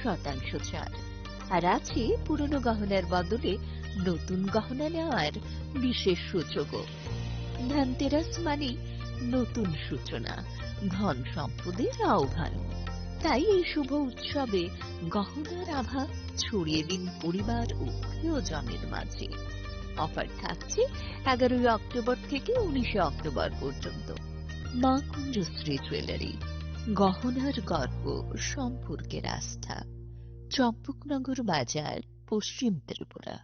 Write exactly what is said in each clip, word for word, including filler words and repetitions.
শতাংশ ছাড়। আর আছে পুরনো গহনার বদলে নতুন গহনা নেওয়ার বিশেষ সুযোগও। ধনতেরাস মানে নতুন সূচনা, ধন সম্পদের আহ্বান। তাই এই শুভ উৎসবে গহনার আভা ছড়িয়ে দিন পরিবার ও প্রিয়জনের মাঝে। অফার থাকছে এগারোই অক্টোবর থেকে উনিশে অক্টোবর পর্যন্ত। মা কুঞ্জশ্রী জুয়েলারি, গহনার গর্ব, সম্পর্কের আস্থা। চম্পকনগর বাজার, পশ্চিম ত্রিপুরা।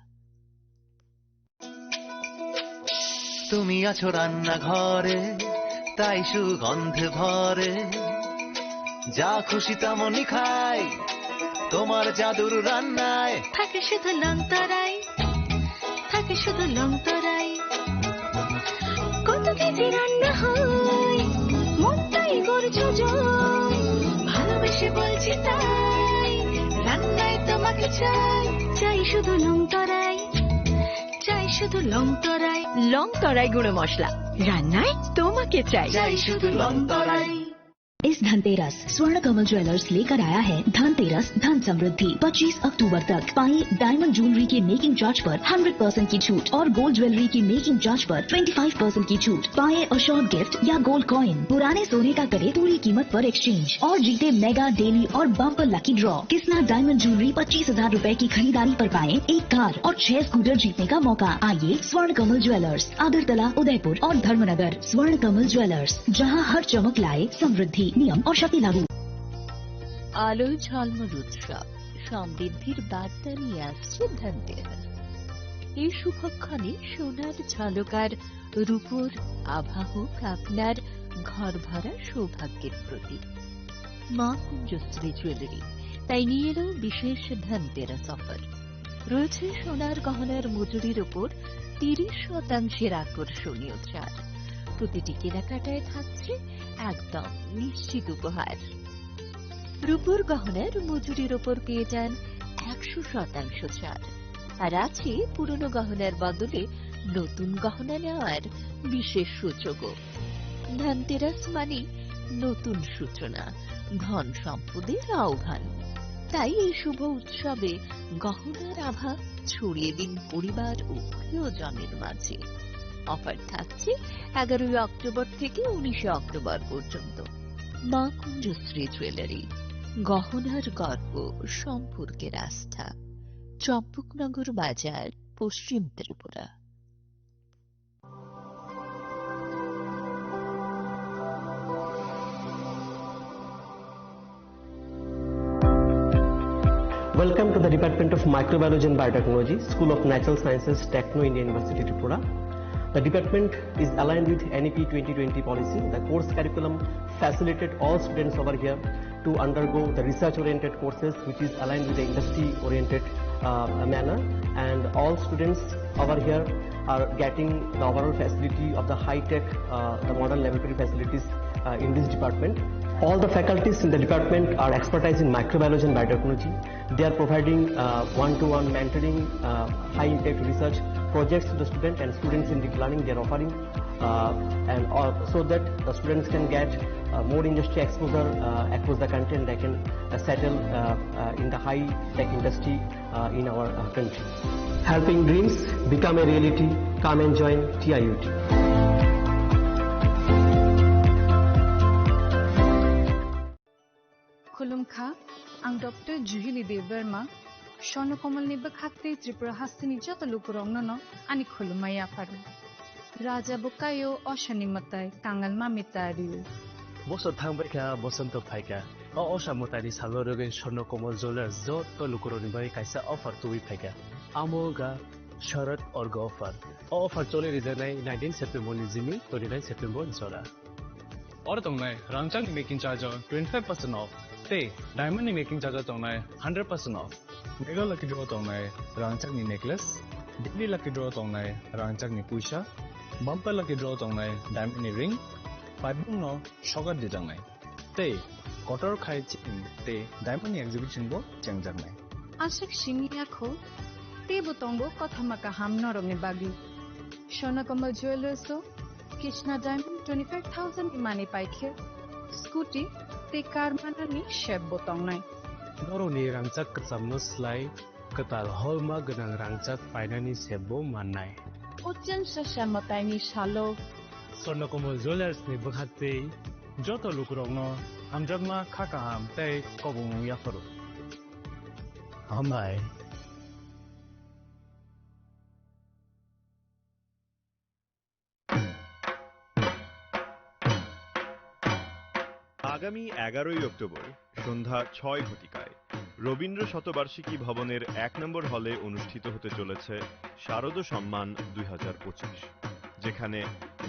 তুমি আছো রান্নাঘরে, তাই সুগন্ধে ভরে। যা খুশি তেমনই খাই, তোমার জাদুর রান্নায়। থাকে শুধু লংতরাই, থাকে শুধু লংতরাই। কত কেজি রান্না হয়, মনটাই করছো জয়। ভালোবেসে বলছি তাই, রান্নায় তোমাকে চাই। চাই শুধু লংতরাই, চাই শুধু লংতরাই। লংতরাই গুঁড়ো মশলা, রান্নায় তোমাকে চাই। চাই শুধু লংতরাই। इस धनतेरस स्वर्ण कमल ज्वेलर्स लेकर आया है धनतेरस धन समृद्धि। पच्चीस अक्टूबर तक पाएं डायमंड ज्वेलरी के मेकिंग चार्ज पर हंड्रेड परसेंट की छूट और गोल्ड ज्वेलरी की मेकिंग चार्ज पर ट्वेंटी फ़ाइव परसेंट की छूट। पाएं अशोर्ड गिफ्ट या गोल्ड कॉइन, पुराने सोने का करें पूरी कीमत पर एक्सचेंज और जीते मेगा डेली और bumper lucky draw. Kisna diamond jewellery पच्चीस हज़ार रुपए की खरीदारी पर पाएं एक कार और छह स्कूटर जीतने का मौका। आइए स्वर्ण कमल ज्वेलर्स, अगरतला, उदयपुर और धर्मनगर। स्वर्ण कमल ज्वेलर्स, जहां हर चमक लाए समृद्धि। नियम और शर्तें लागू। আলোয় ঝলমল উৎসব, সমৃদ্ধির বার্তা নিয়ে আসছে ধনতেরাস। এই শুভক্ষণে সোনার ঝলক আর রূপোর আভা হোক আপনার ঘর ভরা সৌভাগ্যের প্রতীক। মা কুঞ্জশ্রী জুয়েলারি তাই নিয়ে এলো বিশেষ ধনতেরাস অফার। রয়েছে সোনার গহনার মজুরির ওপর তিরিশ শতাংশের আকর্ষণীয় ছাড়। প্রতিটি কেনাকাটায় থাকছে একদম নিশ্চিত উপহার। রূপোর গহনার মজুরির ওপর পেয়ে যান একশো শতাংশ ছাড়। আর আছে পুরনো গহনার বদলে নতুন গহনা নেওয়ার বিশেষ সুযোগও। ধনতেরাস মানে নতুন সূচনা, ধন সম্পদের আহ্বান। তাই এই শুভ উৎসবে গহনার আভা ছড়িয়ে দিন পরিবার ও প্রিয়জনের মাঝে। অফার থাকছে এগারোই অক্টোবর থেকে উনিশে অক্টোবর পর্যন্ত। মা কুঞ্জশ্রী জুয়েলারি, গহনার গর্ব, সম্পর্কের আস্থা। চম্পকনগর বাজার, পশ্চিম Tripura. Welcome to the Department of Microbiology and Biotechnology, School of Natural Sciences, Techno India University, Tripura. The department is aligned with N E P twenty twenty policy. The course curriculum facilitate all students over here to undergo the research-oriented courses, which is aligned with the industry-oriented, uh, manner. And all students over here are getting the overall facility of the high-tech, uh, the modern laboratory facilities, uh, in this department. All the faculties in the department are expertise in microbiology and biotechnology. They are providing, uh, one-to-one mentoring, uh, high-impact research projects to the student and students-centric learning they are offering, uh, and all, so that the students can get, uh, more industry exposure, uh, across the country, and they can, uh, settle, uh, uh, in the high-tech industry, uh, in our, uh, country. Helping dreams become a reality. Come and join T I U T. Khulumkha, ang Doctor Juhili Debbarma, Swarno Komal ni bwkhak tei Tripura hasteni joto lukurokno no ani khulumma yapharo. Raja bwkaio osoni mwtai, kangal mami ta rio. Bosor thang bai kha, bosonto phai kha. O osa mwtai ni salo rwgwi Swarno Komal Jewellers joto lukurokni bagwi kaisa offer tubui phai kha. Amo wngkha Sharad Orga offer. O offer choli rijaknai nineteen September ni jimi twenty nine September ni jora. Oro tongnai rangchakni making charge o twenty five percent off tei diamond ni making charge o tongnai hundred percent off. Mega lucky draw tongnai rangchakni necklace, daily lucky draw tongnai rangchakni puisa, bumper lucky draw tongnai diamond ni ring, paibung no sokat dijaknai. Tei kotor khai chain tei diamond ni exhibition bo chengjaknai. Aswk simi yakho, teibo tongo kothoma kaham norokni bagwi. Swarno Komal Jewellers o Krishna Diamond twenty five thousand ni manwi paikhe, scooty tei car manani sep bo tongnai. Norokni rangchak kwchamno slai kwtal holma gwnang rangchak painani sebbo mannai. Ochang sasa mwtaini salo Swarnakomal Jewellers ni bwkhaktwi joto lukurokno hamjakma, kha kaham tei kobongmung yapharo. Hambai. আগামী এগারোই অক্টোবর সন্ধ্যা ছয় ঘটিকায় রবীন্দ্র শতবার্ষিকী ভবনের এক নম্বর হলে অনুষ্ঠিত হতে চলেছে শারদ সম্মান দুই হাজার পঁচিশ, যেখানে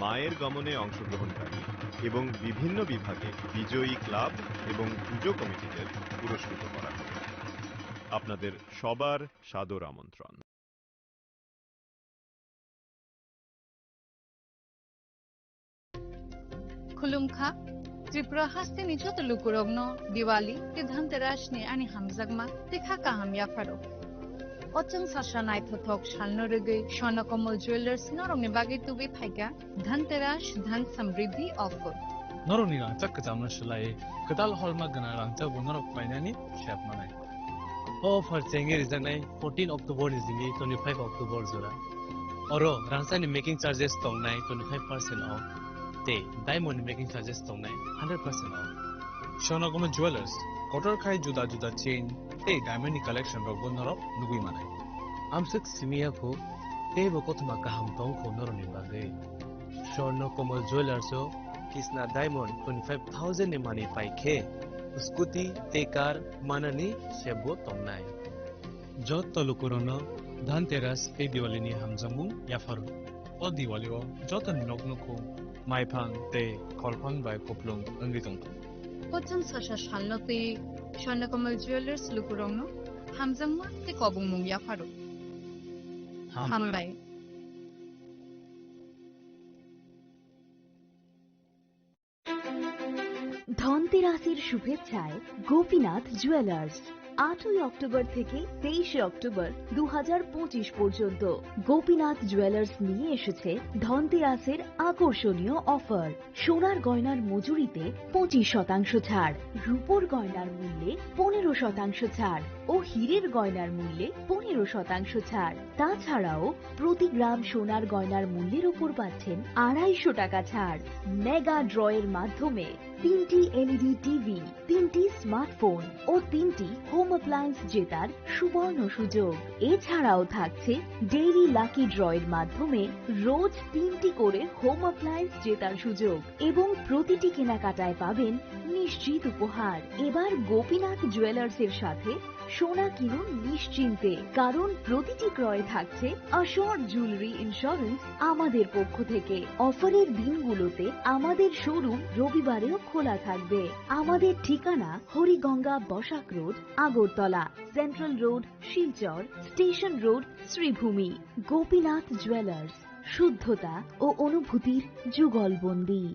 মায়ের গমনে অংশগ্রহণকারী এবং বিভিন্ন বিভাগে বিজয়ী ক্লাব এবং পুজো কমিটিদের পুরস্কৃত করা হবে। আপনাদের সবার সাদর আমন্ত্রণ। Khulumkha, Tripura hasteni joto lukurokno Diwali tei Dhanteras ni ani hamjakma tei kha kaham yapharo. Ochang sasa naithothok salno rwgwi Swarnakomal Jewellers norokni bagwi tubui phaikha Dhanteras Dhan Samriddhi offer. Norokni rangchak kwchamno swlaiwi kwtal holma gwnang rangchakbo norok painani sep manai. O offer chengwi rijaknai fourteen October ni simi twenty-five October jora. Oro rangchakni making charges tongnai twenty-five percent o, tei diamond ni making charges tongnai hundred percent o. Swarnakomal Jewellers, kotor khai juda juda chain tei diamond ni collection rokbo norok nugwi manai. Amswk simi ya kho, teibo kothoma kaham tong kho norokni bagwi. Swarnakomal Jewellers o kisna diamond twenty-five thousand ni manwi pai khe, scooty tei car manani sebbo tongnai. Joto lukurokno Dhanteras tei Diwali ni hamjakmung yapharo. O Diwali o jotoni nok nukhung maiphang tei kholphang bai kupulung wngwi tongthung. Ochang sasa salno twi Swarnakomal Jewellers lukurokno hamjakma tei kobongmung yapharo. Ham- Hambai. ধনতেরাসের শুভেচ্ছায় গোপীনাথ জুয়েলার্স। আটই অক্টোবর থেকে তেইশে অক্টোবর দু হাজার পঁচিশ পর্যন্ত গোপীনাথ জুয়েলার্স নিয়ে এসেছে ধনতেরাসের আকর্ষণীয় অফার। সোনার গয়নার মজুরিতে পঁচিশ শতাংশ ছাড়, রূপোর গয়নার মূল্যে পনেরো শতাংশ ছাড় ও হীরের গয়নার মূল্যে পনেরো শতাংশ ছাড়। তাছাড়াও প্রতি গ্রাম সোনার গয়নার মূল্যের উপর পাচ্ছেন আড়াইশো টাকা ছাড়। মেগা ড্রয়ের মাধ্যমে তিনটি এলইডি টিভি, তিনটি স্মার্টফোন ও তিনটি হোম অ্যাপ্লায়েন্স জেতার সুবর্ণ সুযোগ। এছাড়াও থাকছে ডেইলি লাকি ড্রয়ের মাধ্যমে রোজ তিনটি করে হোম অ্যাপ্লায়েন্স জেতার সুযোগ এবং প্রতিটি কেনাকাটায় পাবেন নিশ্চিত উপহার। এবার গোপীনাথ জুয়েলার্সের সাথে সোনা কিনুন নিশ্চিন্তে, কারণ প্রতিটি ক্রয়ে থাকছে অ্যাসিওরড জুয়েলারি ইন্স্যুরেন্স আমাদের পক্ষ থেকে। অফারের দিনগুলোতে আমাদের শোরুম রবিবারেও খোলা থাকবে। আমাদের ঠিকানা Hariganga Basak road, Agartala, central road, Silchar, station road, Sribhumi. Gopinath jewellers, শুদ্ধতা ও অনুভূতির যুগলবন্দী।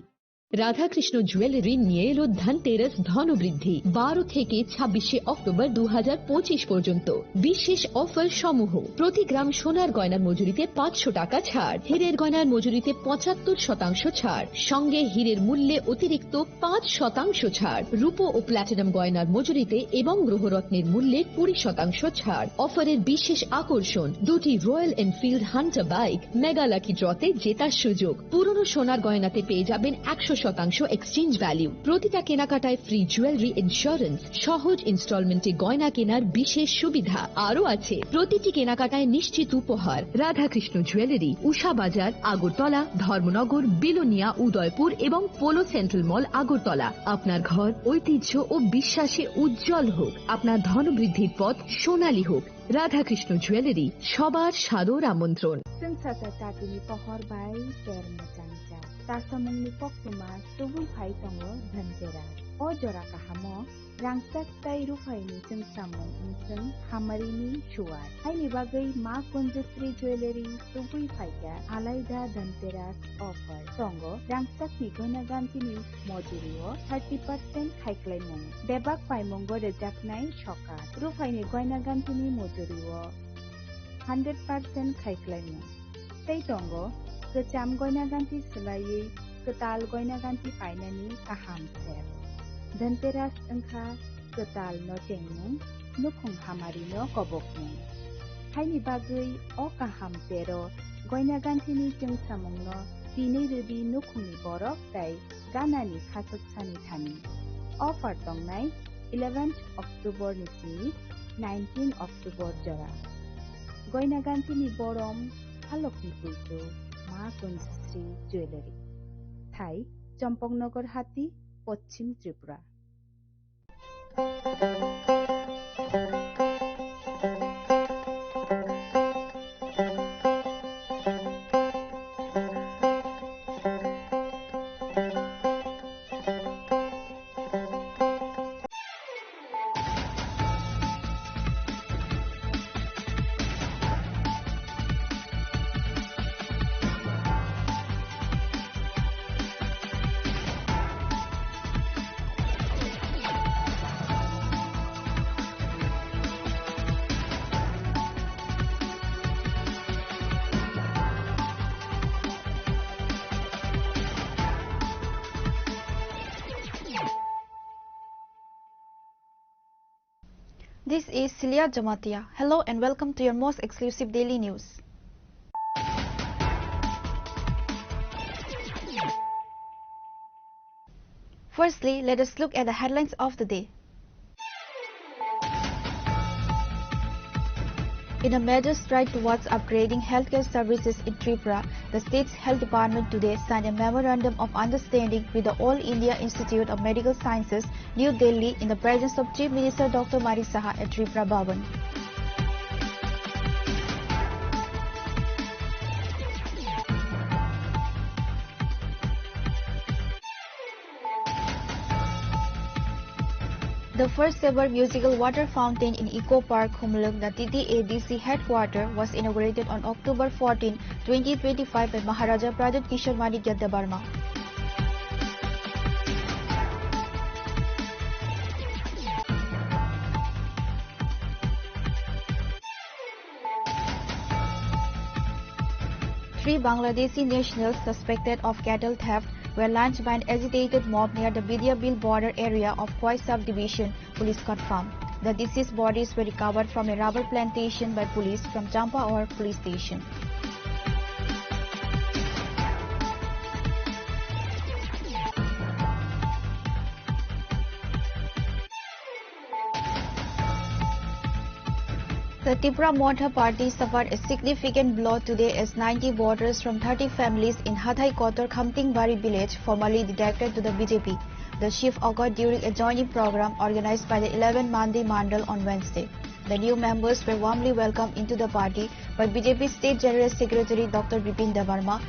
রাধাকৃষ্ণ জুয়েলারি নিয়ে এলো ধনতেরাস ধনবৃদ্ধি। বারো থেকে ছাব্বিশে অক্টোবর দু হাজার পঁচিশ পর্যন্ত বিশেষ অফার সমূহ: প্রতি গ্রাম সোনার গয়নার মজুরিতে পাঁচশো টাকা ছাড়, হীরের গয়নার মজুরিতে পঁচাত্তর শতাংশ ছাড়, সঙ্গে হীরের মূল্যে অতিরিক্ত পাঁচ শতাংশ ছাড়, রূপো ও প্ল্যাটিনাম গয়নার মজুরিতে এবং গ্রহরত্নের মূল্যে কুড়ি শতাংশ ছাড়। অফারের বিশেষ আকর্ষণ, দুটি royal Enfield Hunter bike mega lucky ড্রতে জেতার সুযোগ। পুরনো সোনার গয়নাতে পেয়ে যাবেন একশো শতাংশ এক্সচেঞ্জ ভ্যালু। প্রতিটা কেনাকাটায় ফ্রি জুয়েলারি ইন্স্যুরেন্স, সহজ ইনস্টলমেন্টে গয়না কেনার বিশেষ সুবিধা। আরও আছে প্রতিটি কেনাকাটায় নিশ্চিত উপহার। রাধাকৃষ্ণ জুয়েলারি, উষা বাজার, আগরতলা, ধর্মনগর, বিলোনিয়া, উদয়পুর এবং পোলো সেন্ট্রাল মল, আগরতলা। আপনার ঘর ঐতিহ্য ও বিশ্বাসে উজ্জ্বল হোক, আপনার ধনবৃদ্ধির পথ সোনালী হোক। রাধাকৃষ্ণ জুয়েলারি, সবার সাদর আমন্ত্রণ। Chwng sacha chatini pohor bai ter mwchang cha. Tasamungni koktwma tubui phai tongo Dhanteras. O jora kahamo rangchak tei ruphaini chwngsamung wngthwng hamarini suwar. Haini bagwi Ma Kanjasri Jewellery tubui phaikha alaida Dhanteras offer. Tongo rangchakni goina gantini mojurio thirty percent khaiklaimung. Bebak paimungo rwjaknai sokat. Ruphaini goina gantini mojurio hundred percent khaiklaimung. Tei tongo kwcham goina ganti swlaiwi kwtal goina ganti painani kaham sep. Dhanteras wngkha kwtal no chengmung, nukhung hamari no kobokmung. Haini bagwi o kaham tero Goina Ganthi ni chwngsamung no tinwi rwdi nukhung ni borok tei gana ni khachuk sani thani. Offer tongnai eleventh October ni simi nineteen October jora. Goina Ganthi ni borom Halok ni puitu Ma Kunjasri Jewellery. Thai Chompoknagar Hati, Poschim Tripura. This is Celia Jamatia. Hello and welcome to your most exclusive daily news. Firstly, let us look at the headlines of the day. In a major stride towards upgrading healthcare services in Tripura, the state's health department today signed a memorandum of understanding with the All India Institute of Medical Sciences, New Delhi, in the presence of Chief Minister Doctor Manik Saha at Tripura Bhavan. The first ever musical water fountain in Eco Park, Khumulwng, the T T A D C headquarter, was inaugurated on October fourteen, twenty twenty-five by Maharaja Pradyut Kishore Manikya Debbarma. Three Bangladeshi nationals suspected of cattle theft were lynched by an agitated mob near the Bidyabil border area of Khowai subdivision, police confirmed. The deceased bodies were recovered from a rubber plantation by police from Champaor police station. The Tipra Motha Party suffered a significant blow today as ninety voters from thirty families in Hathai Kotor Khamtingbari village formally defected to the B J P. The shift occurred during a joining program organized by the eleven Mandi Mandal on Wednesday. The new members were warmly welcomed into the party by B J P State General Secretary Doctor Bipin Debbarma.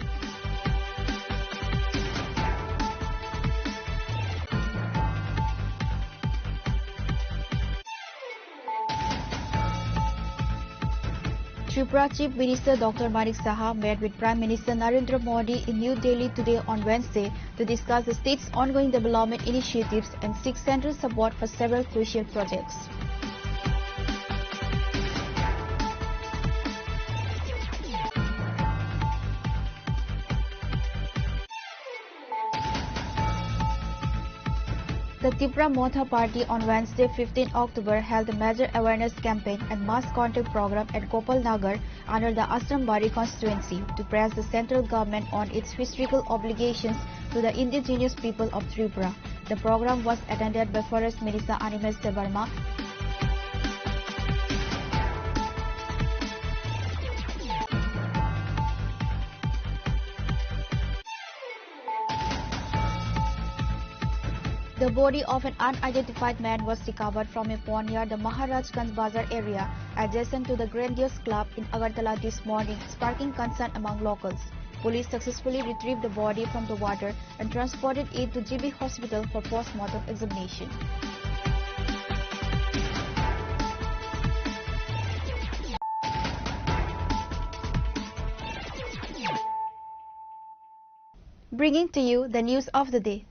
Tripura Chief Minister Doctor Manik Saha met with Prime Minister Narendra Modi in New Delhi today on Wednesday to discuss the state's ongoing development initiatives and seek central support for several crucial projects. The Tipra Motha Party on Wednesday, fifteenth October, held a major awareness campaign and mass contact program at Gopal Nagar under the Ashram Bari constituency to press the central government on its historical obligations to the indigenous people of Tripura. The program was attended by Forest Minister Animesh Debbarma. The body of an unidentified man was recovered from a pond near the Maharajganj Bazar area, adjacent to the Grandiose Club in Agartala this morning, sparking concern among locals. Police successfully retrieved the body from the water and transported it to G B Hospital for post-mortem examination. Bringing to you the news of the day.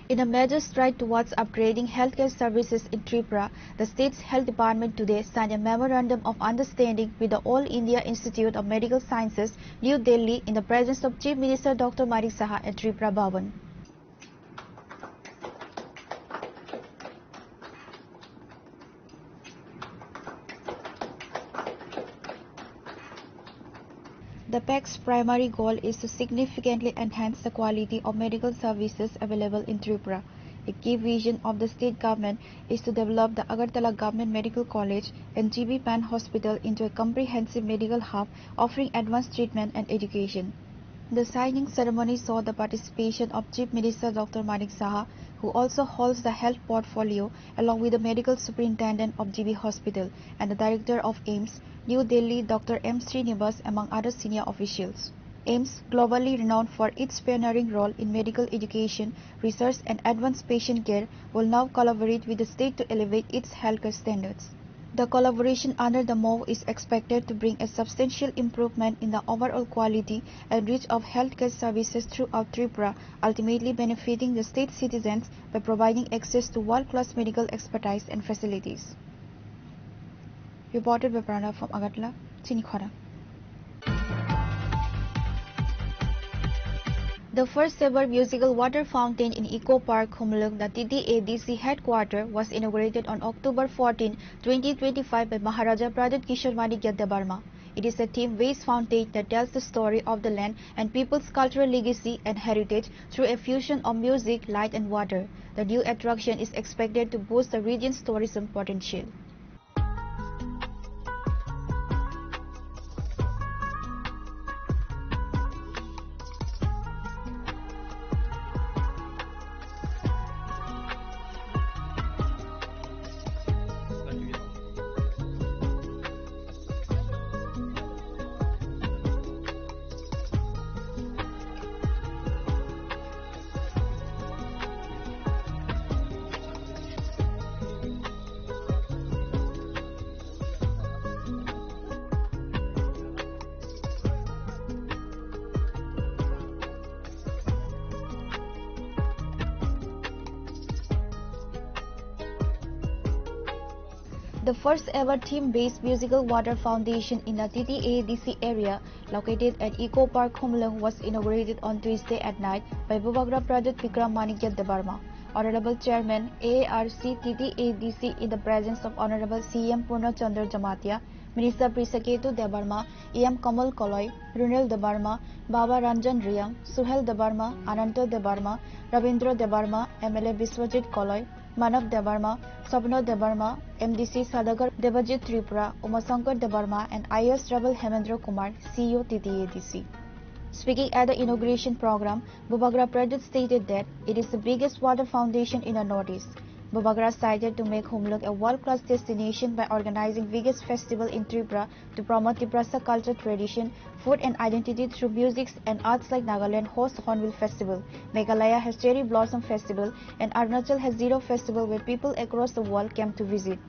In a major stride towards upgrading healthcare services in Tripura, the state's health department today signed a memorandum of understanding with the All India Institute of Medical Sciences, New Delhi, in the presence of Chief Minister Doctor Manik Saha at Tripura Bhavan. The pact's primary goal is to significantly enhance the quality of medical services available in Tripura. A key vision of the state government is to develop the Agartala Government Medical College and G B Pant Hospital into a comprehensive medical hub offering advanced treatment and education. The signing ceremony saw the participation of Chief Minister Doctor Manik Saha, who also holds the health portfolio, along with the medical superintendent of G B Hospital and the director of AIIMS, New Delhi, Doctor M Srinivas, among other senior officials. AIIMS, globally renowned for its pioneering role in medical education, research, and advanced patient care, will now collaborate with the state to elevate its healthcare standards. The collaboration under the move is expected to bring a substantial improvement in the overall quality and reach of healthcare services throughout Tripura, ultimately benefiting the state citizens by providing access to world-class medical expertise and facilities. Reported by Pranav from Agartala, Chini Khorang. The first ever musical water fountain in Eco Park Khumulwng, the T T A D C headquarter, was inaugurated on October fourteen, twenty twenty-five by Maharaja Pradyut Kishore Manikya Debbarma. It is a theme-based fountain that tells the story of the land and people's cultural legacy and heritage through a fusion of music, light and water. The new attraction is expected to boost the region's tourism potential. The first ever theme-based musical water fountain in the T T A D C area, located at Eco Park Khumulwng, was inaugurated on Tuesday at night by Bubagra Pradyut Bikram Manikya Debbarma, Honorable Chairman A R C T T A D C, in the presence of Honorable C M Purna Chandra Jamatia, Minister Brishaketu Debbarma, E M Kamal Koloi, Runel Debbarma, Baba Ranjan Reang, Suhel Debbarma, Ananto Debbarma, Rabindra Debbarma, M L A Biswajit Koloi, Manav Debbarma, Swapna Debbarma, M D C Sadagar, Debajit Tripura, Umashankar Debbarma, and I A S Rebel Hemendra Kumar, C E O T T A D C. Speaking at the inauguration program, Bubagra Pradyut stated that it is the biggest water fountain in the Northeast. Bubagra cited to make Khumulwng a world-class destination by organizing biggest festival in Tripura to promote Tiprasa culture, tradition, food and identity through music and arts like Nagaland hosts Hornbill Festival, Meghalaya has Cherry Blossom Festival, and Arunachal has Ziro Festival where people across the world came to visit.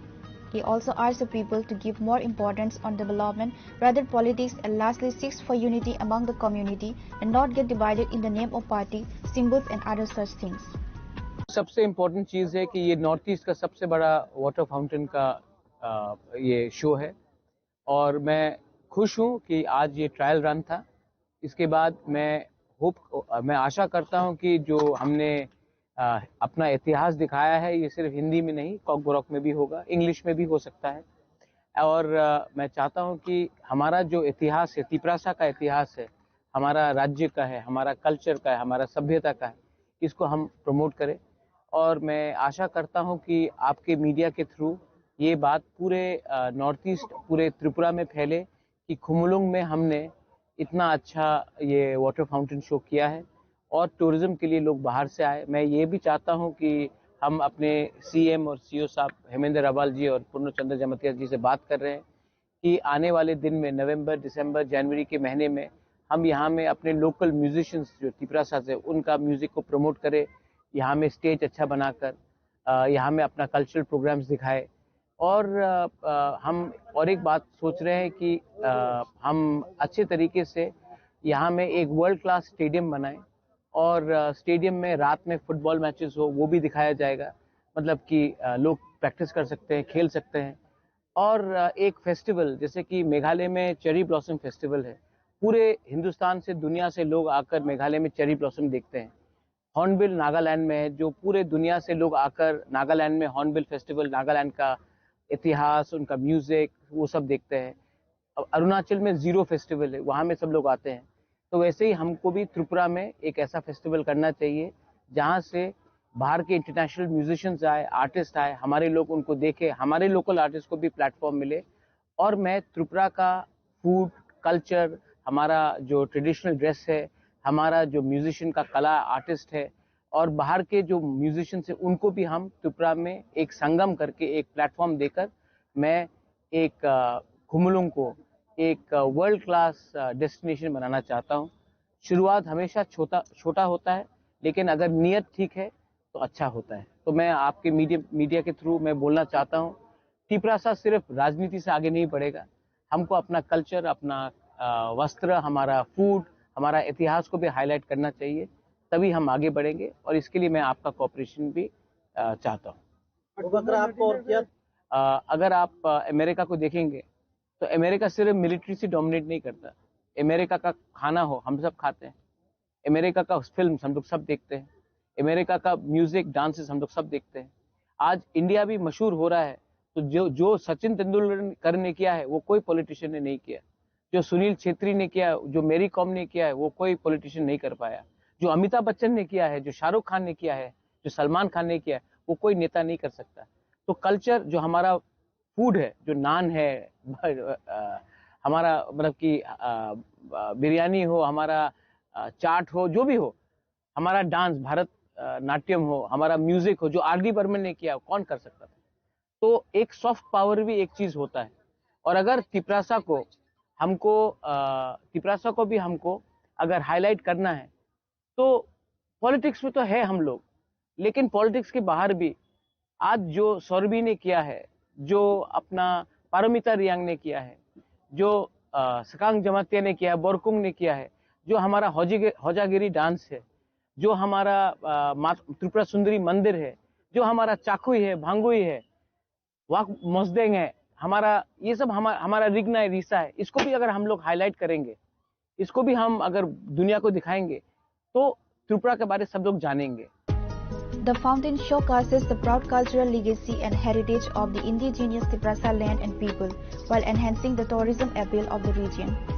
He also urged the people to give more importance on development rather politics and lastly seeks for unity among the community and not get divided in the name of party, symbols and other such things. सबसे इम्पोर्टेंट चीज़ है कि ये north east का सबसे बड़ा water fountain का अ, ये शो है और मैं खुश हूँ कि आज ये ट्रायल रन था। इसके बाद मैं होप, मैं आशा करता हूँ कि जो हमने अ, अपना इतिहास दिखाया है, ये सिर्फ हिंदी में नहीं, कॉकबोरक में भी होगा, इंग्लिश में भी हो सकता है। और अ, मैं चाहता हूँ कि हमारा जो इतिहास है, तिपरासा का इतिहास है, हमारा राज्य का है, हमारा कल्चर का है, हमारा सभ्यता का है, इसको हम प्रमोट करें। और मैं आशा करता हूँ कि आपके मीडिया के थ्रू ये बात पूरे अ, नॉर्थ ईस्ट, पूरे त्रिपुरा में फैले कि खुमुलुंग में हमने इतना अच्छा ये वाटर फाउंटेन शो किया है और टूरिज्म के लिए लोग बाहर से आए। मैं ये भी चाहता हूँ कि हम अपने सीएम और सीओ साहब हेमेंद्र अबाल जी और पूर्ण चंद्र जमतिया जी से बात कर रहे हैं कि आने वाले दिन में नवंबर, दिसंबर, जनवरी के महीने में हम यहाँ में अपने लोकल म्यूजिशियंस जो तिपरासा से, उनका म्यूजिक को प्रमोट करें, यहाँ में स्टेज अच्छा बनाकर अ, यहाँ में अपना कल्चरल प्रोग्राम्स दिखाए। और अ, अ, हम और एक बात सोच रहे हैं कि अ, हम अच्छे तरीके से यहाँ में एक वर्ल्ड क्लास स्टेडियम बनाएं और अ, स्टेडियम में रात में फुटबॉल मैचेस हो, वो भी दिखाया जाएगा। मतलब कि अ, लोग प्रैक्टिस कर सकते हैं, खेल सकते हैं। और अ, एक फेस्टिवल, जैसे कि मेघालय में चेरी ब्लॉसम फेस्टिवल है, पूरे हिंदुस्तान से, दुनिया से लोग आकर मेघालय में चेरी ब्लॉसम देखते हैं। हॉर्नबिल नागालैंड में है, जो पूरे दुनिया से लोग आकर नागालैंड में हॉर्नबिल फेस्टिवल, नागालैंड का इतिहास, उनका म्यूजिक, वो सब देखते हैं। अब अरुणाचल में ज़ीरो फेस्टिवल है, वहाँ में सब लोग आते हैं। तो वैसे ही हमको भी त्रिपुरा में एक ऐसा फेस्टिवल करना चाहिए, जहाँ से बाहर के इंटरनेशनल म्यूजिशियंस आए, आर्टिस्ट आए, हमारे लोग उनको देखें, हमारे लोकल आर्टिस्ट को भी प्लेटफॉर्म मिले। और मैं त्रिपुरा का फूड, कल्चर, हमारा जो ट्रेडिशनल ड्रेस है, हमारा जो म्यूजिशियन का कला, आर्टिस्ट है, और बाहर के जो म्यूजिशियंस हैं, उनको भी हम त्रिपुरा में एक संगम करके, एक प्लेटफॉर्म देकर मैं एक, अ, खुमलुंग को एक, अ, वर्ल्ड क्लास, अ, डेस्टिनेशन बनाना चाहता हूँ। शुरुआत हमेशा छोटा, छोटा होता है, लेकिन अगर नीयत ठीक है, तो अच्छा होता है। तो मैं आपके मीडिया, मीडिया के थ्रू मैं बोलना चाहता हूँ, तिपरासा सिर्फ राजनीति से आगे नहीं बढ़ेगा। हमको अपना कल्चर, अपना, अ, वस्त्र, हमारा फूड, हमारा इतिहास को भी हाईलाइट करना चाहिए, तभी हम आगे बढ़ेंगे। और इसके लिए मैं आपका कोऑपरेशन भी, अ, चाहता हूँ। वो बकरा आपको और क्या? अ, अगर आप, अ, अमेरिका को देखेंगे, तो अमेरिका सिर्फ मिलिट्री से डोमिनेट नहीं करता। अमेरिका का खाना हो, हम सब खाते हैं। अमेरिका का फिल्म हम लोग सब देखते हैं। अमेरिका का म्यूजिक, डांसेस हम लोग सब देखते हैं। आज इंडिया भी मशहूर हो रहा है, तो जो, जो सचिन तेंदुलकर ने किया है, वो कोई पॉलिटिशियन ने नहीं किया। जो सुनील छेत्री ने किया, जो मेरी कॉम ने किया है, वो कोई पॉलिटिशियन नहीं कर पाया। जो अमिताभ बच्चन ने किया है, जो शाहरुख खान ने किया है, जो सलमान खान ने किया है, वो कोई नेता नहीं कर सकता। तो कल्चर, जो हमारा फूड है, जो नान है, अ, हमारा मतलब कि, अ, अ, बिरयानी हो, हमारा, अ, चाट हो, जो भी हो, हमारा डांस, भारत, अ, नाट्यम हो, हमारा म्यूजिक हो, जो आर डी बर्मन ने किया, कौन कर सकता था? तो एक सॉफ्ट पावर भी एक चीज होता है। और अगर तिपरासा को हमको, अ, तिपरासा को भी हमको अगर हाईलाइट करना है, तो पॉलिटिक्स में तो है हम लोग, लेकिन पॉलिटिक्स के बाहर भी आज जो सौरभी ने किया है, जो अपना पारमिता रियांग ने किया है, जो, अ, सकांग जमातिया ने किया है, बोरकुंग ने किया है, जो हमारा हौजी-, हौजागिरी डांस है, जो हमारा, अ, मात-, त्रिपुरा सुंदरी मंदिर है, जो हमारा चाकुई है, भांगुई है, वाक मोजदेंग है, हमारा, ये सब हमा-, हमारा रिगनाई रिसा है, इसको भी अगर हम लोग हाईलाइट करेंगे, इसको भी हम अगर दुनिया को दिखाएंगे, तो त्रिपुरा के बारे सब लोग जानेंगे। The fountain showcases the proud cultural legacy and heritage of the indigenous Tiprasa land and people, while enhancing the tourism appeal of the region.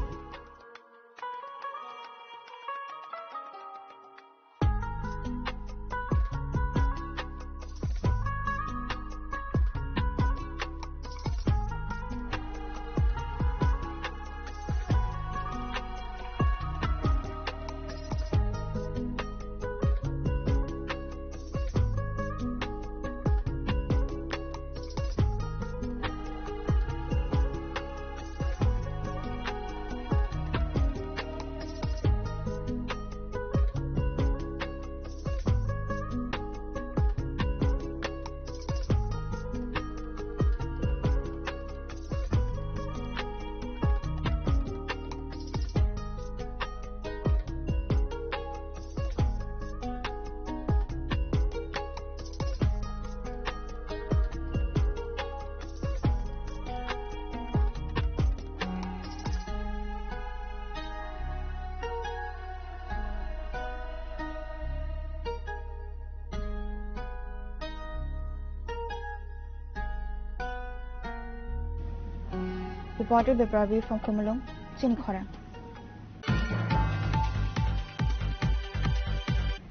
Reporter Biprabi from Khumulwng, Chini Khorang.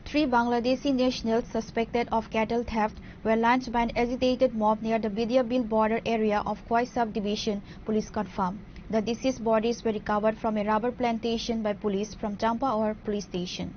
Three Bangladeshi nationals suspected of cattle theft were lynched by an agitated mob near the Bidyabil border area of Khowai subdivision, police confirm. The deceased bodies were recovered from a rubber plantation by police from Champaor police station.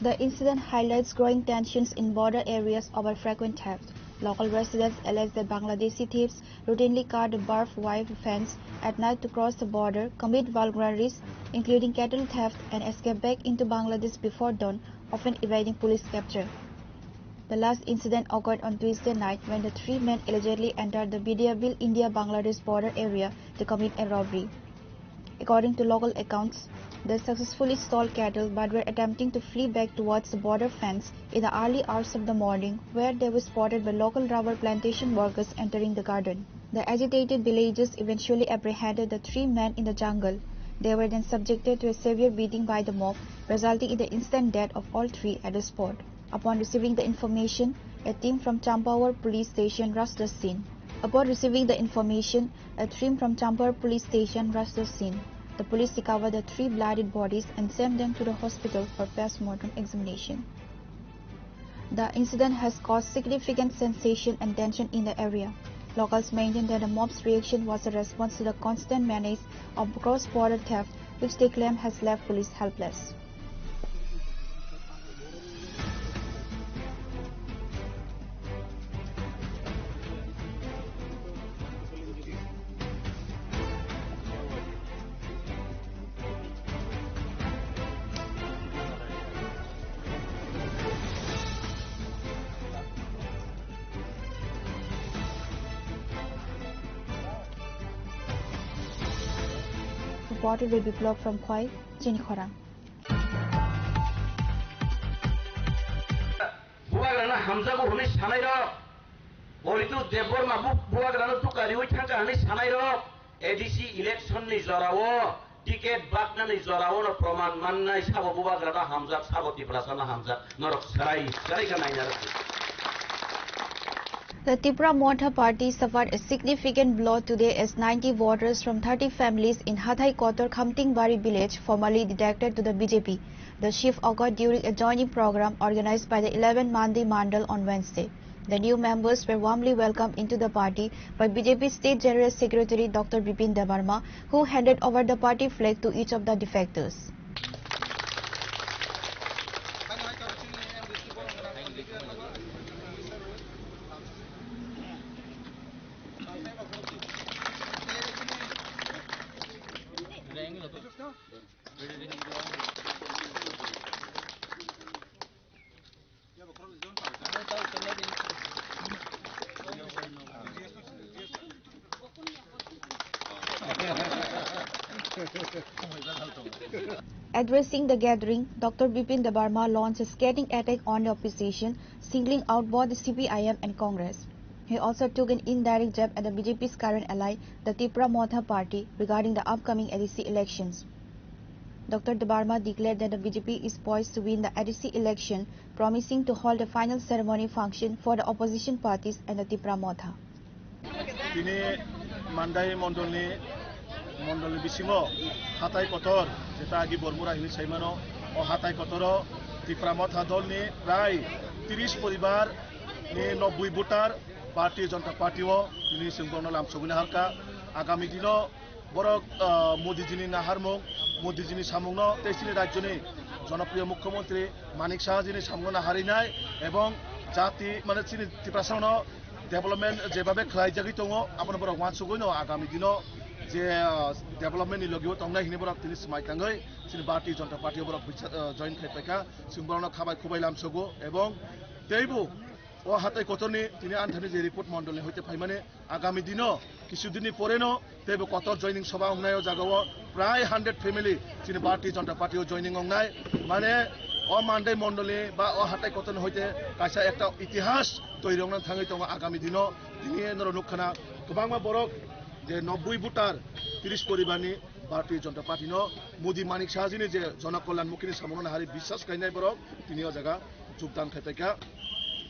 The incident highlights growing tensions in border areas over frequent theft. Local residents allege that Bangladeshi thieves routinely cut a barbed wire fence at night to cross the border, commit burglaries, including cattle theft, and escape back into Bangladesh before dawn, often evading police capture. The last incident occurred on Tuesday night when the three men allegedly entered the Bidiabil India-Bangladesh border area to commit a robbery. According to local accounts, they successfully stole cattle but were attempting to flee back towards the border fence in the early hours of the morning, where they were spotted by local rubber plantation workers entering the garden. The agitated villagers eventually apprehended the three men in the jungle. They were then subjected to a severe beating by the mob, resulting in the instant death of all three at the spot. Upon receiving the information, a team from Champawar Police Station rushed the scene. Upon receiving the information, a team from Champawar Police Station rushed the scene. The police recovered the three bloodied bodies and sent them to the hospital for post-mortem examination. The incident has caused significant sensation and tension in the area. Locals maintain that the mob's reaction was a response to the constant menace of cross-border theft, which they claim has left police helpless. Reported by Biplab from Khwai, Chini Khorang. Bubagrano hamjago hwnwi sanairok, Oritu Debbarma bu-, bubagrano tukariwi thangkha hwnwi sanairok, A D C election ni jorao ticket baknani jorao no proman mannai, sabo bubagrano hamjak, sabo Tiprasano hamjak, norok serai serai khe naina rwdi. The Tipra Motha Party suffered a significant blow today as ninety voters from thirty families in Hathai Kotor Khamtingbari village formally defected to the B J P. The shift occurred during a joining program organized by the eleven Mandi Mandal on Wednesday. The new members were warmly welcomed into the party by B J P State General Secretary Doctor Bipin Debbarma, who handed over the party flag to each of the defectors. Addressing the gathering, Doctor Bipin Debbarma launched a scathing attack on the opposition, singling out both the C P I M and Congress. He also took an indirect jab at the B J P's current ally, the Tipra Motha Party, regarding the upcoming A D C elections. Doctor Debbarma declared that the B J P is poised to win the A D C election, promising to hold a final ceremony function for the opposition parties and the Tipra Motha. Tini Mandai mondolni, mondolni bisingo Hathai Kotor, jeta agi Bormura hini saimano, o Hathai Kotoro Tipra Motha dolni prai tris poribar ni nobboi voter Bharatiya Janata Party o tini chwng bono lamsogwi naharkha. Agami dino borok, ah, Modiji ni naharmung, Modiji ni samungno tei chini rajyoni jonopriyo mukhyamantri Manik Saha ji ni samungno naharinai ebong jati, mane, chini Tiprasano development jebabe khlaijagwi tongo, abono borok uansugwi no agami dino je, ah, development ni logi o tongnai hini borok tini swmai tangwi chini Bharatiya Janata Party o borok bicha-, ah, join khai paikha, chwng borokno khabai khubai lamsogo ebong teibo o Hathai Kotorni tini anthani je report mondolni hoite phaimani agami dino kisu dinni poreno teibo Kotor joining soba wngnai o jagao prai hundred family chini Bharatiya Janata Party o joining wngnai. Mane o Mandai mondolni ba o Hathai Kotorni hoite kaisa ekta itihas toiri wngna thangwi tongo agami dino. Tini norok nukkhana kwbangma borok je nobboi voter tris poribarni Bharatiya Janata Party no Modi Manik Saha ji ni je Jana Kalyan Mukhi ni samung no nahari biswas khainai borok tini o jaga jogdan khai paikha.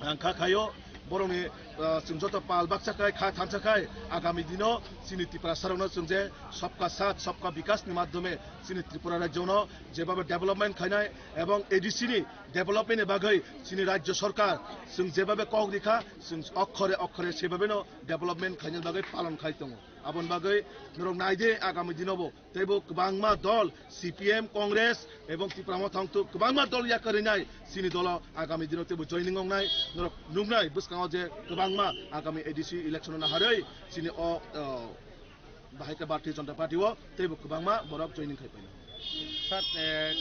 Ang kha khaio borokni, ah, chwng joto pal baksa khai, kha thansa khai, agami dino chini Tiprasa rokno chwng je Sabka Sath, Sabka Vikas ni madhyome chini Tripura rajyo no jebabe development khainai ebong A D C ni development ni bagwi chini rajyo sarkar chwng jebabe kok rikha, chwng okhore okhore sebabe no development khainani bagwi palon khai tongo. Aboni bagwi norok naidi agami dinobo teibo kwbangma dol C P M, Congress ebong Tipra Motha wngthuk kwbangma dol yakarwi nai chini dolo agami dino teibo joining wngnai norok nuknai bwskango je kwbangma agami A D C election no naharwi chini o, o, bahai khe Bharatiya Janata Party o teibo kwbangma borok joining khai painai. Sir, eh,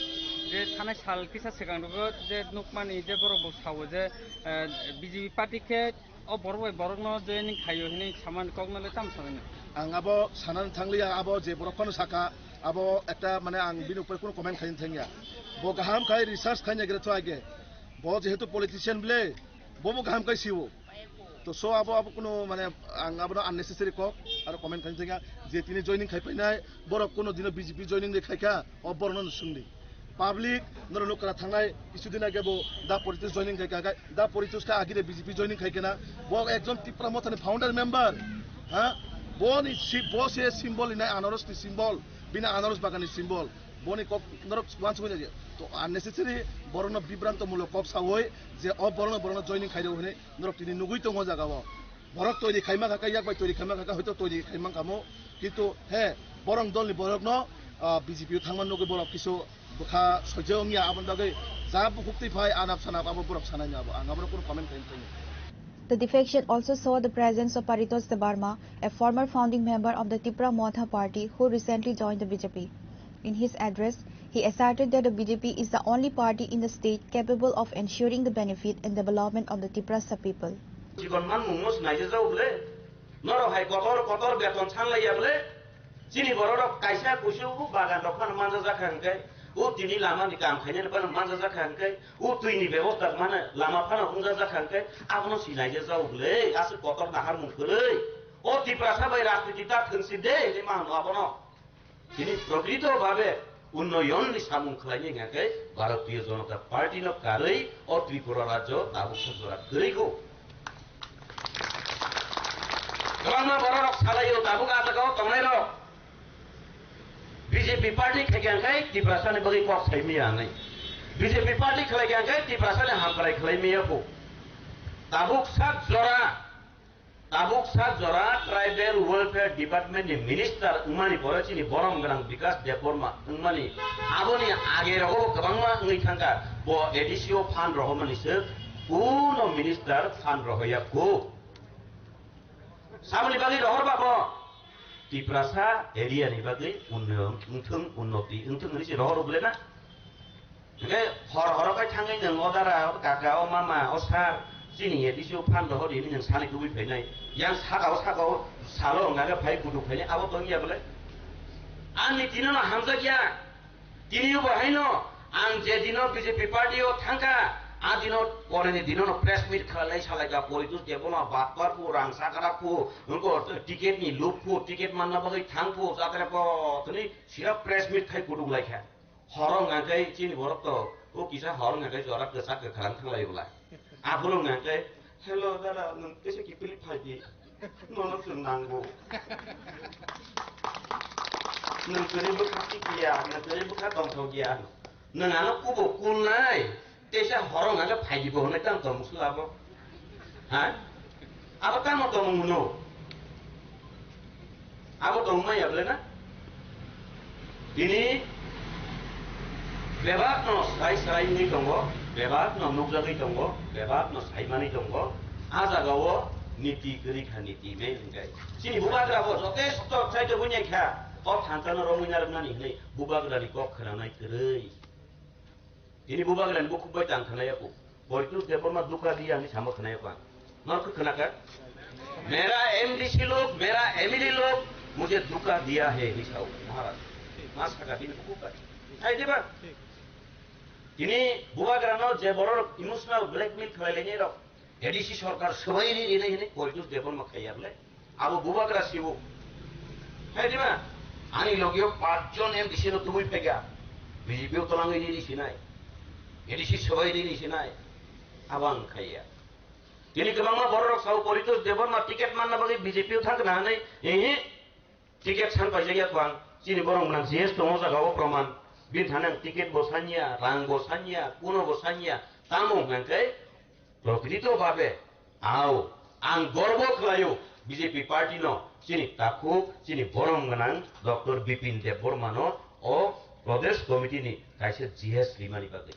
je thanai sal kisa swkang rogo je nukmani je borok bo sao je, eh, B J P party khe o borok bai borokno joining khaio hinwi samani kokno le tamo sanai? Ang abo sanani thangliya, abo je borok phano saka, abo ekta mane ang bini upore kuno comment khaina thangya. Bo kaham khai research khaina gre thwage. Bo jehetu politician bile, bo bo kaham khai siwo. To so abo, abo kuno mane ang abono unnecessary kok aro comment khaina thangya. Je tini joining khai painai, borok kuno dino B J P joining de khaikha, o borokno swngdi. Public, norok nukha thangnai, kisu din age bo Da Poritos joining khai kha, Da Poritos kha agire B J P joining khai kena. Bo ekjon Tipra Mothani founder member. Ha? Boni si-, bo se symbol inai anaros ni symbol, bini anaros bagan ni symbol. Boni kok norok uansukya je. To unnecessary borokno bibranto mulok kok sawi je o borokno, borokno joining khai rw hwnwi norok tini nugwi tongo jaga o. Borok toiri khaima kha kha, yak bai toiri khaima kha kha, hoito toiri khaima kha mo. Kintu he, borok dolni borokno, ah, B J P o thangma nugwi borok kisu bwkha sojya wngya, aboni bagwi ja bukhuk twi phai anap sanap abo borok sanai abo. Ang abo kuno comment khaina thangya. The defection also saw the presence of Paritosh Debbarma, a former founding member of the Tipra Motha Party who recently joined the B J P. In his address, he asserted that the B J P is the only party in the state capable of ensuring the benefit and development of the Tiprasa people. Chikon man mungno sinai je jao bole. Norok hai kotor kotor beton sanlaiya bole. Chini bororok kaisa kusu u bagan rok phano manjajak kha hwnkhe, u tini lama ni kam khainani phano manjajak kha hwnkhe, u twi ni bebosta phano lama phano wngjajak kha hwnkhe, abono sinai je jao bole. Aswk kotor naharmung kwrwi. O Tiprasa bai rajniti ta thwngsi de hinwi ma hwno abono. Tini prokrito bhabe unnoyon ni samung khlaini hwnkha khe Bharatiya Janata Party no karwi o Tripura rajyo tabuk sujora kwrwi kho. Kwbangma bororok salaio tabuk a jagao tongnairok B J P party khaikha khe Tiprasa ni bagwi kok sai maya hinwi. B J P party khlaikha khe Tiprasa ni hamkrai khlai maya kho. Tabuk sak jora Tabuk sak jora Tribal Welfare Department ni minister wngmani pore chini borom gwnang Bikash Debbarma wngmani, aboni age rogo bo kwbangma wngwi thangkha, bo A D C o phan rohormani se kuno minister phan rohoya kho. Saboni bagwi rohorba bo Tiprasa area ni bagwi unnoyon wngthung, unnoti wngthung hwnwi se rohoro bole na? Hingke hor horo kai thangwi nwng o dara, o kaka, o mama, o sir, chini A D C o phan rohor hini nwng sani tubui phainai. Yang saka o, saka o salo wngkha khe phai kutuk phainai, abo tong ya bole? Ang ni tini no hamjak ya. Tini bo haino ang je dino B J P party o thangkha, a dino pore ni dino no press meet khalai salai ka Poritos Debbarma batpar phu, rang sakara phu, wngko ticket ni luk phu, ticket manna bagwi thang phu, jatra po tini sira press meet khai kutuk lai kha. Horo hwnka khe chini borok to, o kisa horo hwnka khe jora kwchak kwkhrang thang lai bwla. Aphuru hwnka khe, "Hello dada, nwng teisa kiphilwi phai di. Nono chwng nango. Nwng kwrwi bwkha tikliya, nwng kwrwi bwkha tongthok ya. Nwng ano kubo kulnai." Teisa horo hwnka khe phai di bo hwnwi tang tong musla abo. Ha? Abo tamo tongmung hwno? Abo tongmung maya bole na? Tini bebak no sai sai wngwi tongo, bebak no nukjagwi tongo, bebak no saimani tongo. A jaga o niti kwrwi kha, niti main hwnkhe. Chini bubagra bo jotesto chaito bunya kha, o thansa no romwi narwknani hwnwi bubagra ni kok khwnanai kwrwi. Tini bubagra ni bukhuk bai tang khwnai ya kho. Poritos Debbarma duka diya hinwi samo khwnai ya kho ang. Nor khe khwnakha? "Mera M D C log, mera M L A log, mujhe duka diya hai," hinwi sao Maharaj. Ma saka bini bukhuk bai. Hai diba? Tini bubagra no je borok emotional blackmail khlai lainai rok, A D C sorkar swbai ri rinai hinwi Poritos Debbarma khaiya bole. Abo bubagra sibo. Hai diba? Ani logio pachjon M D C no tubui phaikha. B J P o twlangwi ri ri sinai. A D C swbai ri ri sinai. Abo ang khaiya. Tini kwbangma bororok sao Poritos Debbarma ticket manna bagwi B J P o thangkha na hinwi. Ehe. Ticket san paijak ya kwang. Chini borok mwnang G S tongo jaga o proman. Bini thani ang ticket bo sanya, rang bo sanya, kuno bo sanya. Tamo hwnkhe prokrito bhabe Ao, ang gorbo khlaio B J P party no, Chini takhuk, chini borom gwnang Doctor Bipin Debbarma no o Pradesh Committee ni kaisa G S rimani bagwi.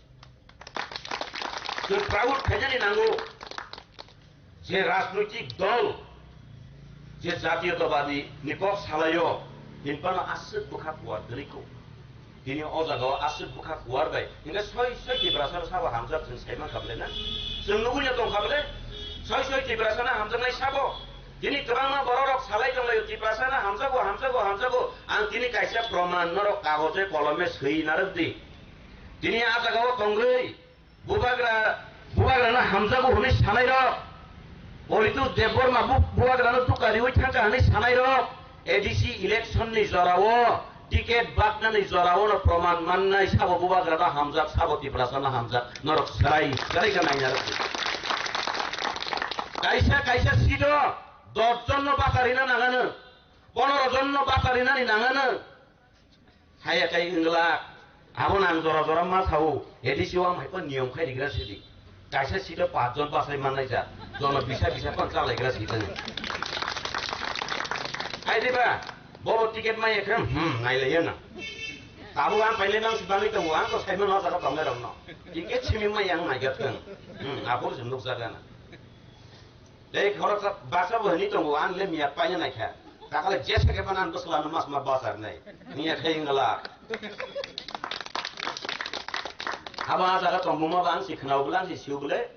Chwng proud khainani nango je rajnoitik dol je Jatiyotabadi ni kok salaio, hinphano aswk bwkha kuar kwrwi kho. Tini o jaga o aswk bwkha kuar bai. Hinkhe soi soi Tiprasa no sabo hamjak chwng sai mankha bwle na? Chwng nugui no tongkha bwle? Soi soi Tiprasa no hamjaknai sabo? Tini kwbangma borok rok salai tonglaio, Tiprasa no hamjago, hamjago, hamjago. Ang tini kaisa proman norok kagoje kolome swi narwk di. Tini a jaga o tongwi Bubagra, bubagrano hamjago hwnwi sanairok, Poritos Debbarma bu-, bubagrano duka riwi thangkha hwnwi sanairok, A D C election ni jorao, ticket baknani jorao no proman mannai sabo bubagrano hamjak, sabo Tiprasano hamjak, norok chwrai, chwrai khe naina rwdi. Kaisa, kaisa seat o dos jon no bacharina nangano, pondro jon no bacharinani nangano. Haya kai wngla, abo nang jora jora ma sao, A D C o am hai pa niyom khai rigra sidi. Kaisa seat o pach jon bachai mannai ja, jono bisa bisa pan chalaigra sidi. Hai diba, bobo ticket maya khe, hmm, nailaiya na. Abo ang paile nang si bangwi tongo, ang to saimano jaga tongnai rokno. Ticket simi maya ang naiga thung. Hmm, abo se nukjaga na. Tei khoroksa basa bo hwnwi tongo, ang le miya paina naikha. Takale jesa khe phano ang bwsla no mas ma basa rwnai. Miya khai wngla. Abo a jaga tongmungma ba ang si khwnao bwle, ang si sio bwle.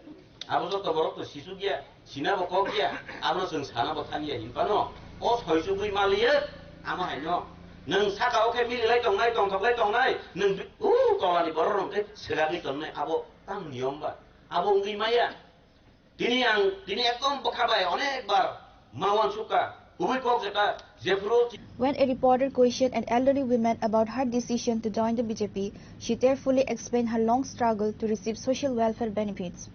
Abo joto borok to sisuk ya, sina bo kok ya, abono chwng sana bo thang ya hinphano. O soisugwi maliya, amo haino. Nwng saka o khe mililai tongnai, tongthoklai tongnai, nwng bi-, u tolani borok rok khe swkagwi tongnai, abo tang niyom ba. Abo wngwi maya. Tini ang, tini ekdom bwkha bai onek bar ma uansukha, kubui kok jeta, jephuru. When a reporter questioned an elderly woman about her decision to join the B J P, she tearfully explained her long struggle to receive social welfare benefits.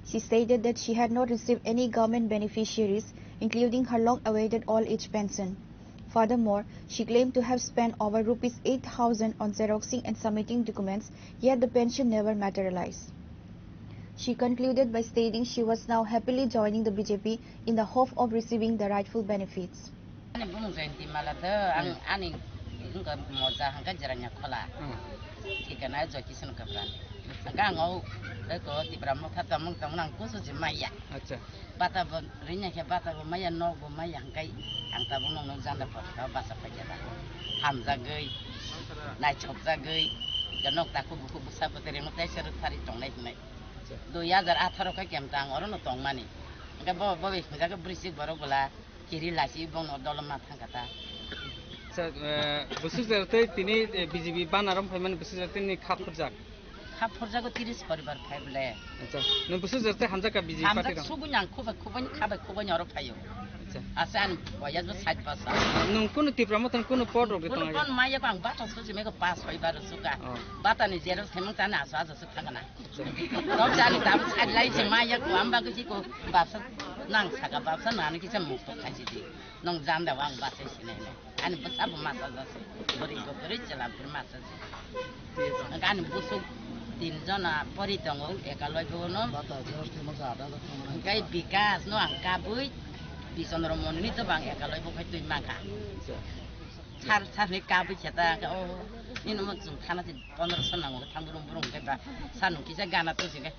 She stated that she had not received any government beneficiaries, including her long-awaited old age pension. Furthermore, she claimed to have spent over rupees eight thousand on xeroxing and submitting documents, yet the pension never materialized. She concluded by stating she was now happily joining the B J P in the hope of receiving the rightful benefits. Ani bumung Jayanti Mala do, ang Hmm. ani wngkha Moja hwnkha Jirania Khola. Hmm. Thikana Joy Kisan Kabra. Hwnkha ang o eko Tipra Motha tongmung tongmung ang kusu se maya. Acha. Bata bo ringya khe bata bo maya, nok bo maya hwnkhe ang tabuk nokno janda photo basa paikha da. Hamjagwi, naithokjagwi, je nok takhuk bukhuk bwsa bwtwi rwngno teisa rwktharwi tongnai hwnwi. Acha. Dui hajar atharo khe kemtang orono tongmani. Hwnkhe bo, bo bai hwnjagwi bwrwi chik borok bwla kiri lasi bongno doloma thangkha ta. Acha, eh, bwswk jar tei tini, eh, B J P banarom phaimani bwswk jar tei nini kha phurjak? Kha phurjago tiris poribar phai bwle. Acha, nwng bwswk jar tei hamjak ka B J P party rok? Hamjak sugui nang khubai khubai kha bai khubai oro phaio. Acha. Asa ani boyas bo sait bosor. Nwng kunu Tipra Motha ni kunu pod rok de tongo? Kunu pod maya ko ang bata susi meko pas hoi baro suka. Oh. Bata ni xerox khemang tani aso aso suk thangana. Acha. Tok jani tam sait lai se maya ko amba ko si ko bapsa nang saka bapsa nani kisa mukto khaisi di. Nong janda wang basa sinai nai. Ani bwsa bo masa jase. Bwrwi bo bwrwi chwla bwrwi masa se. Hwnkhe ani busuk tin jona pori tongo, ekaloi bo no. Hwnkhe Bikas no ang kabui, Bisondro Moni ni to bang ekaloi bo khai twi mangkha. Sar, sar ni kabui kheta, o, nini mo chwng thana se pondro so nango, thang brum brum hwnkhe ba, sanu kisa gana to se.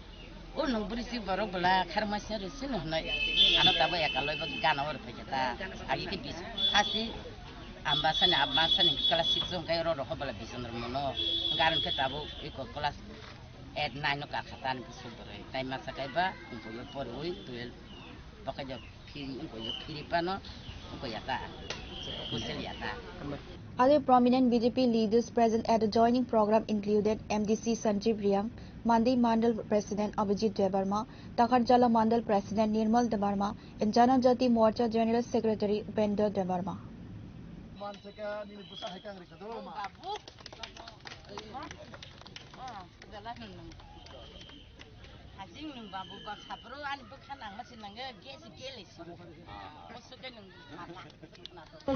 O nwng bwrwi si borok bwla kharma se rw sino hwnwi. Ano tabuk ekaloi bo gana o rw phaikha ta. Agi khe bis-, khasi ambasani, ambasani class six o hwnkhe oro rohor bwla Bisondro Mono. Hwnkhe aro hwnkhe tabuk eko class eight nine o kakha ta ani bwswk bwrwi. Tai masa kaiba wngkoi o poriwi twelve. Bo khe Phiri, wngkoi phiri pano, wngkoi ya ta. Kusel ya ta. Other prominent B J P leaders present at the joining program included M D C Sanjeev Reang, Mandi Mandal President Abhijit Debbarma, Takarjala Mandal President Nirmal Debbarma, and Janajati Morcha General Secretary Upendra Debbarma. Ajing nung babu baksa bro ani bwkha nangma se nangya, gas gele se. Osuke nung mata.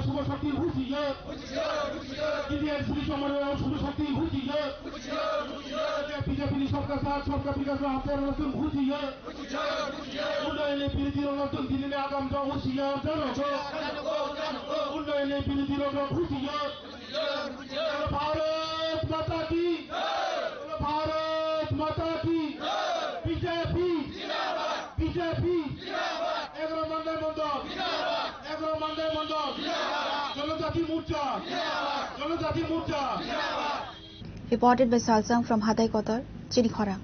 শুভ শক্তির হুঁশিয়ার। টিটিআরসি সমন্বয় শুভ শক্তির হুঁশিয়ার। বিজেপি সরকার সাথ সবকা বিকাশ হাতে নতুন হুঁশিয়ার। উন্নয়নে বিরোধী নতুন দিনে আগাম যাও হুঁশিয়ার জানো তো। উন্নয়নে বিরোধী নতুন হুঁশিয়ার। ভারত মাতা কি? ভারত মাতা কি? বিজেপি। বিজেপি। এগারো মান্ডাই মন্ডল। এগারো মান্ডাই মন্ডল। জনজাতি মোর্চা। জনজাতি মোর্চা। Reported by Salsang from Hatai Kotor, Chinikhorang.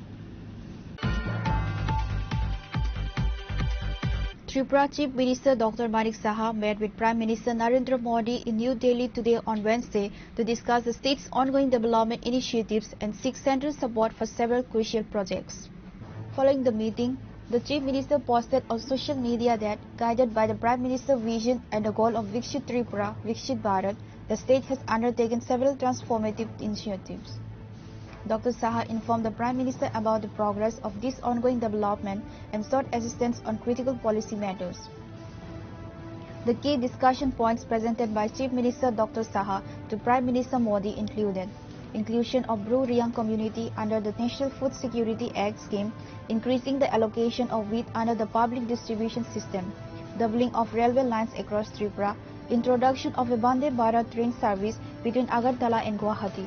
Tripura Chief Minister Doctor Manik Saha met with Prime Minister Narendra Modi in New Delhi today on Wednesday to discuss the state's ongoing development initiatives and seek central support for several crucial projects. Following the meeting, the Chief Minister posted on social media that, guided by the Prime Minister's vision and the goal of Viksit Tripura, Viksit Bharat, the state has undertaken several transformative initiatives. Doctor Saha informed the Prime Minister about the progress of this ongoing development and sought assistance on critical policy matters. The key discussion points presented by Chief Minister Doctor Saha to Prime Minister Modi included inclusion of Bru Reang community under the National Food Security Act scheme, increasing the allocation of wheat under the public distribution system, doubling of railway lines across Tripura, introduction of a Vande Bharat train service between Agartala and Guwahati,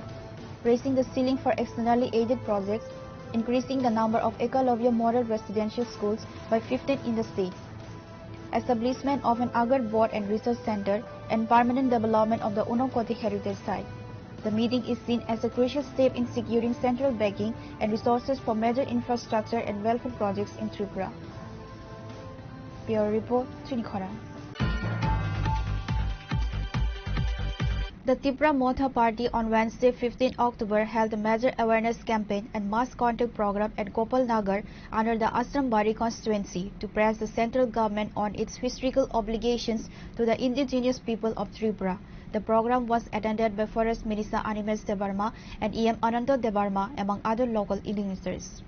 raising the ceiling for externally aided projects, increasing the number of Ekalavya model residential schools by fifteen in the state, establishment of an Agar Board and Research Center, and permanent development of the Unakoti heritage site. The meeting is seen as a crucial step in securing central backing and resources for major infrastructure and welfare projects in Tripura. Bureau Report, Chinikhorang. The Tipra Motha Party on Wednesday, fifteenth October, held a major awareness campaign and mass contact program at Gopal Nagar under the Ashram Bari constituency to press the central government on its historical obligations to the indigenous people of Tripura. The program was attended by Forest Minister Animesh Debbarma and E M Ananta Debbarma, among other local dignitaries.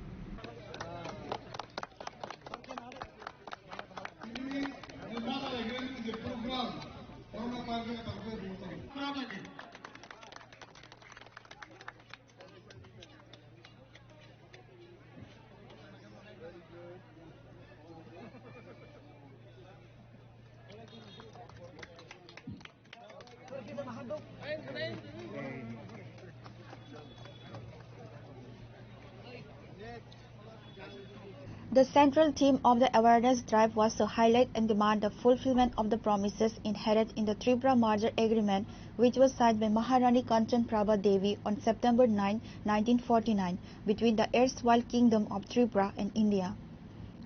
The central theme of the awareness drive was to highlight and demand the fulfillment of the promises inherent in the Tripura Merger Agreement, which was signed by Maharani Kanchan Prabha Devi on September ninth, nineteen forty-nine, between the erstwhile Kingdom of Tripura and India.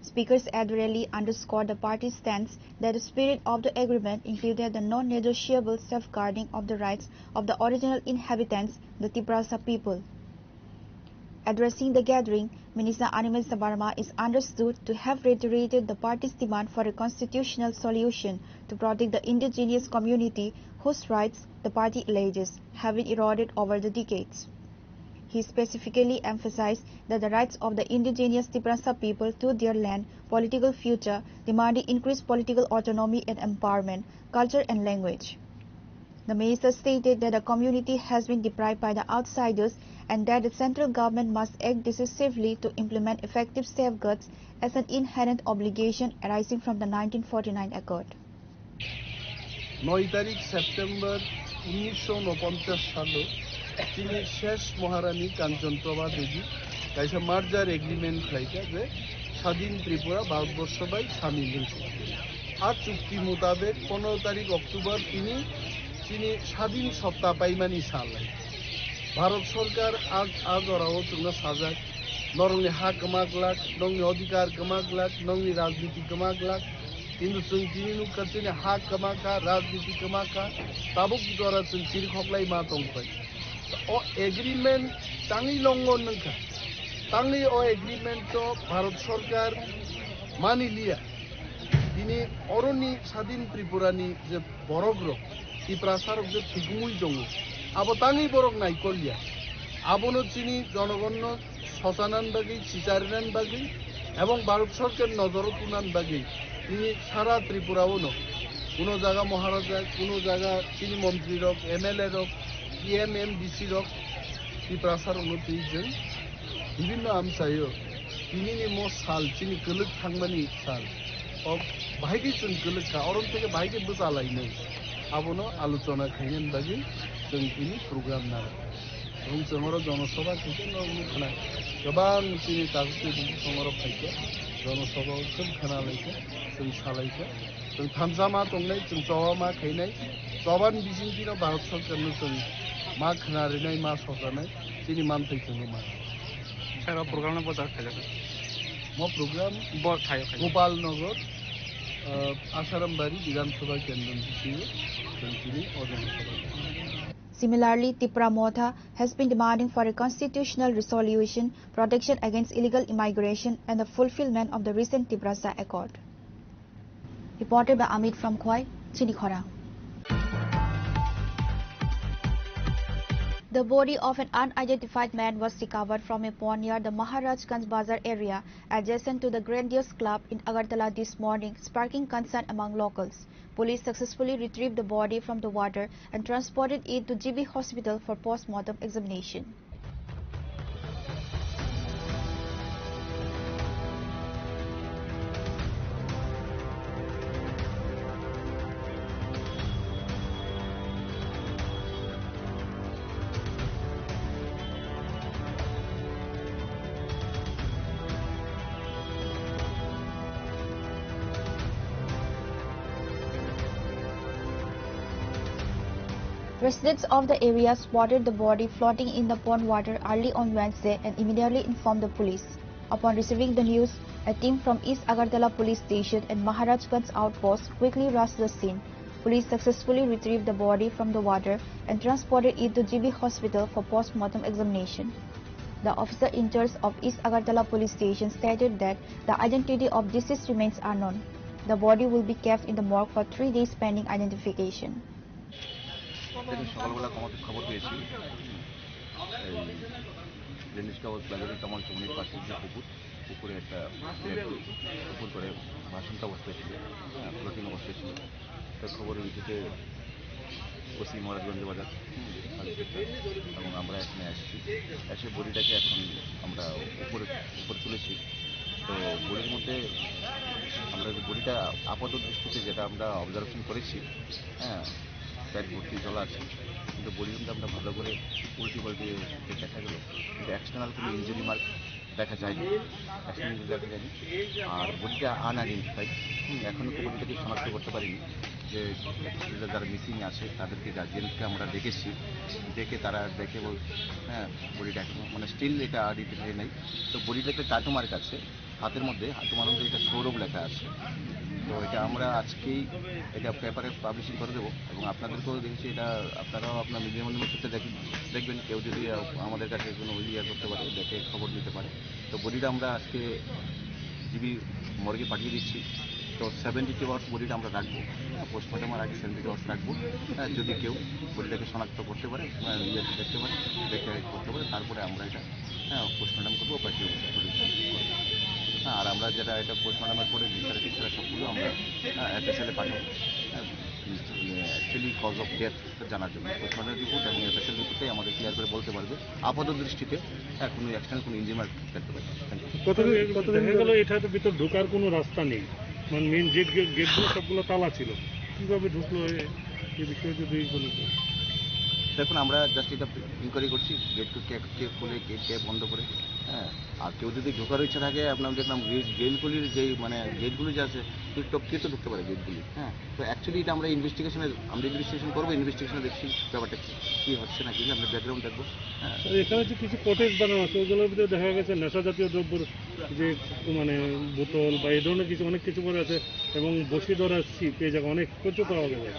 Speakers at the rally underscored the party's stance that the spirit of the agreement included the non-negotiable safeguarding of the rights of the original inhabitants, the Tiprasa people. Addressing the gathering, Minister Animesh Debbarma is understood to have reiterated the party's demand for a constitutional solution to protect the indigenous community whose rights the party alleges have been eroded over the decades. He specifically emphasized that the rights of the indigenous Tiprasa people to their land, political future, demanding increased political autonomy and empowerment, culture and language. The minister stated that the community has been deprived by the outsiders and that the central government must act decisively to implement effective safeguards as an inherent obligation arising from the nineteen forty-nine Accord. নয় তারিখ সেপ্টেম্বর উনিশশো ঊনপঞ্চাশ সালে chini shesh Maharani Kanchan Prabha Devi kaisa merger agreement khlaikha je স্বাধীন ত্রিপুরা Bharatvarsha bai samil wngsi. A chukti mutabek পনেরো তারিখ October tini chini স্বাধীন সত্তা paimani sal lai. Bharat sorkar a, a jorao chwngno sajak, norokni ha kwma glak, nokni odhikar kwma glak, nokni rajniti kwma glak. Kintu chwng tini nukha chini ha kwma kha, rajniti kwma kha, tabuk jora chwng chirikhok lai ma tongkha. O agreement tangwi longon wngkha. Tangwi o agreement to Bharat sorkar mani liya. Tini oroni sadin Tripura ni je borok rok, Tiprasa rok je thigumui tongo, abo tangwi borok naikolya. Abono chini jonogonno sochanan bagwi, sicharinan bagwi, Ebong Bharat Sorkar nojoro tunan bagwi tini sara Tripura o no kuno jaga Maharaja, kuno jaga chini montri rok, M L A rok, E M, M D C rok, Tiprasa rok no twi jeng bibinno amchaio. Tini ni mo sal chini kwlwk thangmani sal. O bahai khe chwng kwlwk kha, orom theke bahai khe bwcha lainai. Abono alochona khainani bagwi chwng tini program nango. Chwng oro jonosabha khaikhe norok nukha nai. Kwbang chini takhuk twi bukhuk oro phaikha. Jonosabha o chwng khna laikha, chwng salaikha. Chwng thansa ma tongnai, chwng choba ma khainai. Chobani bisingtwi no Bharat Sorkar no chwng ma khna rinai, ma sokanai. Chini manthai chwngno ma. Sir, o program no bojak khaijak. Mo program bo thaio khaijak. Gopal Nagar, uh, Asarambari Bidhan Sabha Kendra ni bisingo chwng tini o jonosabha. Similarly, Tipra Motha has been demanding for a constitutional resolution, protection against illegal immigration, and the fulfillment of the recent Tiprasa Accord. Reported by Amit from Khwai, Chini Khorang. The body of an unidentified man was recovered from a pond near the Maharajganj Bazar area, adjacent to the Grandiose Club in Agartala this morning, sparking concern among locals. Police successfully retrieved the body from the water and transported it to G B Hospital for post-mortem examination. Residents of the area spotted the body floating in the pond water early on Wednesday and immediately informed the police. Upon receiving the news, a team from East Agartala Police Station and Maharajganj Outpost quickly rushed the scene. Police successfully retrieved the body from the water and transported it to G B Hospital for post-mortem examination. The officer in charge of East Agartala Police Station stated that the identity of deceased remains unknown. The body will be kept in the morgue for three days pending identification. এটা সকালবেলা আমাদের খবর পেয়েছি, এই লেনিস্কা ওয়ার্ল্ড ক্লাবের কামাল চৌমুহনীর পাশে যে পুকুর, পুকুরে একটা ডেড, পুকুর করে ভাসন্ত অবস্থায় ছিল, হ্যাঁ, ফ্লোটিং অবস্থায় ছিল। তো খবরের ভিত্তিতে ওসি মহারাজগঞ্জ বাজার, হুম, কালেক্টর স্যার এবং আমরা এখানে আসছি। এসে বডিটাকে এখন আমরা উপরে, উপরে তুলেছি। তো বডির মধ্যে আমরা যে বডিটা আপাত দৃষ্টিতে যেটা আমরা অবজারভেশন করেছি, হ্যাঁ, পেট ভর্তি জল আছে, কিন্তু বডির মধ্যে আমরা ভালো করে উল্টি পাল্টি দেখা গেল, কিন্তু এক্সটার্নাল কোনো ইঞ্জুরি মার্ক দেখা যায়নি, এক্সটার্নাল ইঞ্জুরি দেখা যায়নি। আর বডিটা আনআইডেন্টিফাইড, হুম, এখনো তো বডিটাকে শনাক্ত করতে পারিনি। যে যারা মিসিং আছে তাদেরকে, গার্জিয়ানকে আমরা ডেকেছি, ডেকে তারা দেখে বল, হ্যাঁ, বডিটা এখনো মানে স্টিল এটা আইডেন্টিফাই নেই। তো বডিটা একটা টাটু মার্ক আছে হাতের মধ্যে, হাতে মালুম যে এটা সৌরভ লেখা আছে। তো এটা আমরা আজকেই এটা পেপারে পাবলিশিং করে দেবো এবং আপনাদেরকেও দেখেছি, এটা আপনারাও আপনার মিডিয়ার মাধ্যমে সেটা দেখেন, দেখবেন। কেউ যদি আমাদের কাছে কোনো ইয়ে করতে পারে, দেখে খবর দিতে পারে। তো বডিটা আমরা আজকে জিবি মর্গে পাঠিয়ে দিচ্ছি। তো সেভেন্টি টু আওয়ার্স বডিটা আমরা রাখবো, হ্যাঁ, পোস্টমর্টমের আগে সেভেন্টি টু আওয়ার্স রাখবো। হ্যাঁ, যদি কেউ বডিটাকে শনাক্ত করতে পারে, হ্যাঁ, ইয়ে দেখতে পারে, দেখে করতে পারে, তারপরে আমরা এটা, হ্যাঁ, পোস্টমর্টম করবো বা কেউ বডি করবো। হ্যাঁ, আর আমরা যেটা এটা পোস্টমর্টমের পরে বিচারে টিচারে সবগুলো আমরা, হ্যাঁ, এফএসএল এ পাঠাবো। হ্যাঁ, অ্যাকচুয়ালি কজ অফ ডেথ জানার জন্য পোস্টমর্টম রিপোর্ট এবং এফএসএল রিপোর্টটাই আমাদের ক্লিয়ার করে বলতে পারবে। আপাত দৃষ্টিতে এখনো এক্সটার্নাল কোনো ইঞ্জুরি মার্ক দেখতে পাচ্ছি না। Thank you. কতদিন, কতদিন দেখা গেল ধরে? এটার ভিতর ঢোকার কোনো রাস্তা নেই, মানে মেইন গেট, গেট, গেটগুলো সবগুলো তালা ছিল, কিভাবে ঢুকলো এ, এ বিষয়ে যদি বলেন। দেখুন, আমরা জাস্ট এটা ইনকোয়ারি করছি, গেট কে, কে খুলে, কে, কে বন্ধ করে, হ্যাঁ। আর কেউ যদি ঢোকার ইচ্ছা থাকে, আপনার দেখলাম গ্রিল, গ্রিলগুলির যেই মানে গেটগুলি যে আছে, কেউ তো, কেউ তো ঢুকতে পারে গেটগুলি, হ্যাঁ। তো অ্যাকচুয়ালি এটা আমরা ইনভেস্টিগেশনে, আমরা ইনভেস্টিগেশন করবো, ইনভেস্টিগেশনে দেখছি ব্যাপারটা কি, কি হচ্ছে না কি, আমরা ব্যাকগ্রাউন্ড দেখবো, হ্যাঁ। স্যার, এখানে যে কিছু কটেজ বানানো আছে, ওগুলোর ভিতরে দেখা গেছে নেশা জাতীয় দ্রব্যর যে মানে বোতল বা এই ধরনের কিছু অনেক কিছু পড়ে আছে এবং বসি ধরার ছিপ এই জায়গায় অনেক কিছু পাওয়া গেছে।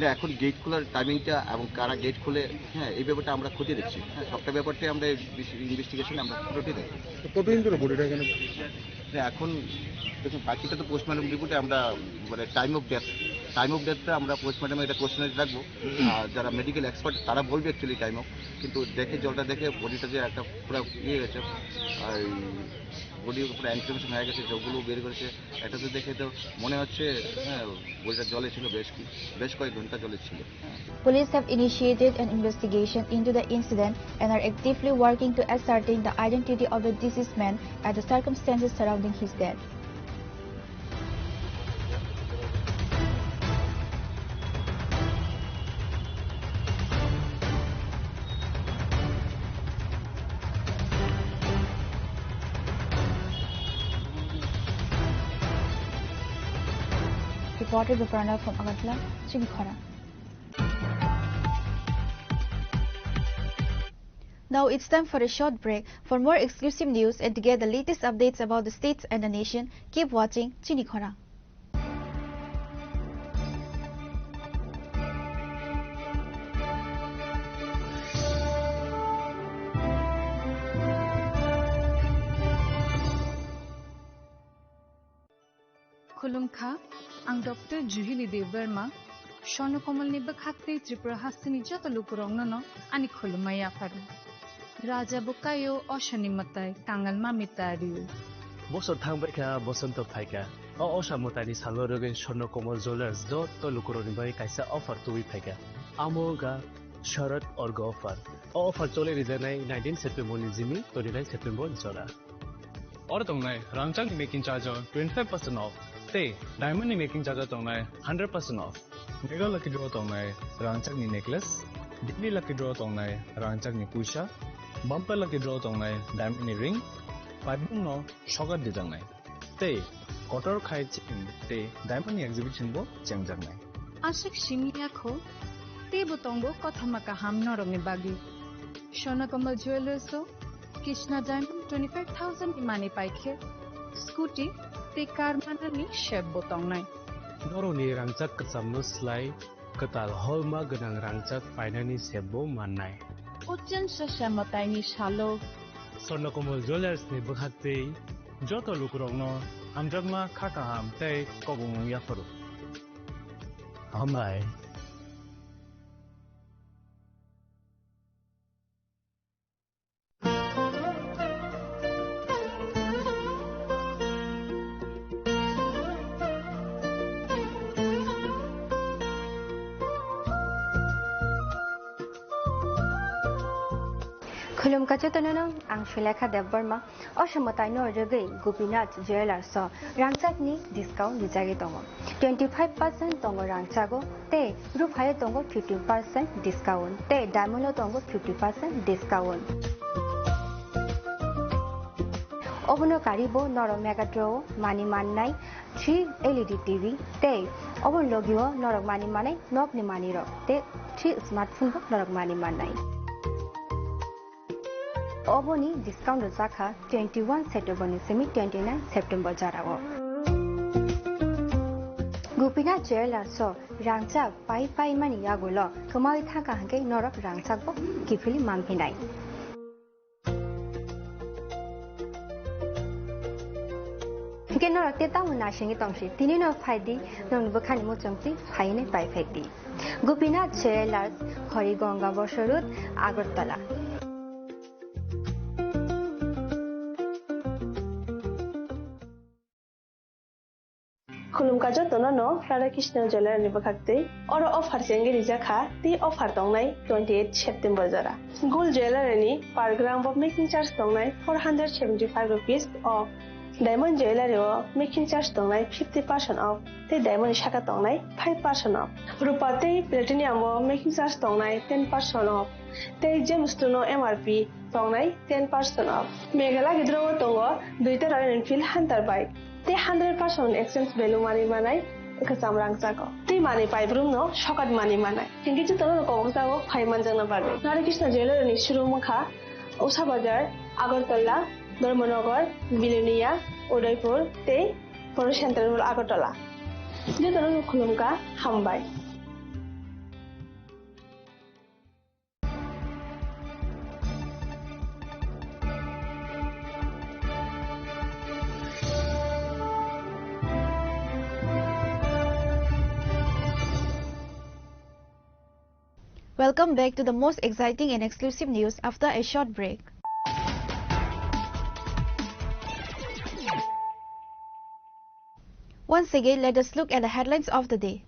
না, এখন গেট খোলার টাইমিংটা এবং কারা গেট খোলে, হ্যাঁ, এই ব্যাপারটা আমরা খতিয়ে দেখছি, হ্যাঁ, সবটা ব্যাপারটাই আমরা ইনভেস্টিগেশনে আমরা খতিয়ে দেখছি। তো কতদিন ধরে বডিটা এখানে? না, এখন দেখুন, বাকিটা তো পোস্টমর্টম রিপোর্টে আমরা মানে time of death, time of ডেথটা আমরা পোস্টমর্টমে এটা কোশ্চেন রাখবো। আর যারা মেডিকেল এক্সপার্ট তারা বলবে অ্যাকচুয়ালি টাইম অফ, কিন্তু দেখে জলটা দেখে বডিটা যে একটা পুরো ইয়ে হয়েছে, আর বডির উপরে ইনফরমেশন হয়ে গেছে, চোখগুলো বের করেছে। এটা তো দেখে তো মনে হচ্ছে, হ্যাঁ, বইটা জলে ছিল বেশ কি, বেশ কয়েক ঘন্টা জলে ছিল। Police have initiated an investigation into the incident and are actively working to ascertain the identity of the deceased man and the circumstances surrounding his death. Reporter Biprana from Agartala, Chinikhora. Now it's time for a short break. For more exclusive news and to get the latest updates about the states and the nation, keep watching Chinikhora. Khulumkha, ang Doctor Juhili Debbarma, Swarno Komolni bwkhak tei Tripura hasteni joto lukurokno no ani khulumma yapharo. Raja bo kaio, osani mwtai, kangal mami tario. Bosor thangbaikha, bosonto phaikha. O osa mwtaini salo rwgwi Swarno Komol Jewellers joto lukurokni bagwi kaisa offer tubui phaikha. Amo wngkha Sharad Orgo offer. O offer choli rijaknai nineteen September ni jimi twenty-nine September jora. Oro tongnai rangchakni making charge o twenty-five percent off, tei diamond ni making charge o tongnai hundred percent off. Mega lucky draw tongnai rangchakni necklace, daily lucky draw tongnai rangchakni puisa, bumper lucky draw tongnai diamond ni ring, paibung no sokat dijaknai. Tei kotor khai chini tei diamond ni exhibition bo chengjaknai. Aswk simi yakho, teibo tongo kothoma kaham norokni bagwi. Swarno Komol Jewellers o Krishna Diamond twenty-five thousand ni mani paikhe, scooty tei car manani sep bo tongnai. Norokni rangchak kwchamno slai kwtal holma gwnang rangchak painani sep bo mannai. Ochen sasa mwtaini salo. Swarno Komol Jewellers ni bwkhak tei joto lukurokno hamjakma kha kaham tei kobongmung yapharo. Hambai. Khulumkha jotono no, ang Sulekha Debbarma. O somoi taino rwgwi Gopinath Jewellers o rangchakni discount rijagwi tongo. Twenty five percent tongo rangchago tei ruphayo tongo fifteen percent discount tei diamond o tongo fifty percent discount. Obono karibo norok Mega Draw o mani mannai three L E D T V tei oboni logio norok mani manai nokni manwirok tei three smartphone bo norok mani mannai. Oboni discount rwjakha twenty one September ni simi twenty nine September jorao. Gopinath Jewellers o rangchak pai pai mani yagulo kwmawi thangkha hwnkhe norok rangchak bo kiphilwi manphinai. Hwnkhe norok tei tamo naisingwi tongsi, tini no phaidi, nokni bwkhani muchungtwi phainwi paiphai di. Gopinath Jewellers, Horigonga Bosor Road, Agartala. Khulumkha jotono no Radha Krishna Jewellery ni bwkhak tei oro offer chengwi rijak kha tei offer tongnai twenty eight September jora. Gold Jewellery ni per gram bo making charge tongnai four hundred seventy five rupees o. Diamond Jewellery o making charge tongnai fifty percent off tei diamond ni saka tongnai five percent off. Rupa tei platinum o making charge tongnai ten percent off tei gemstone o M R P tongnai ten percent off. Mega lucky draw o tongo duita Royal Enfield Hunter bike tei hundred percent exchange value manwi manai kwcham rangchago tei manwi paibrumno sokat manwi manai. Hinkhe jotono kobokjago phai manjakna bagwi. Radha Krishna Jewellery ni showroom wngkha Usha Bazar, Agartala, Dharmanagar, Bilonia, Udaipur tei Poro Central Mall Agartala. Jotono khulumkha, hambai. Welcome back to the most exciting and exclusive news after a short break. Once again, let us look at the headlines of the day.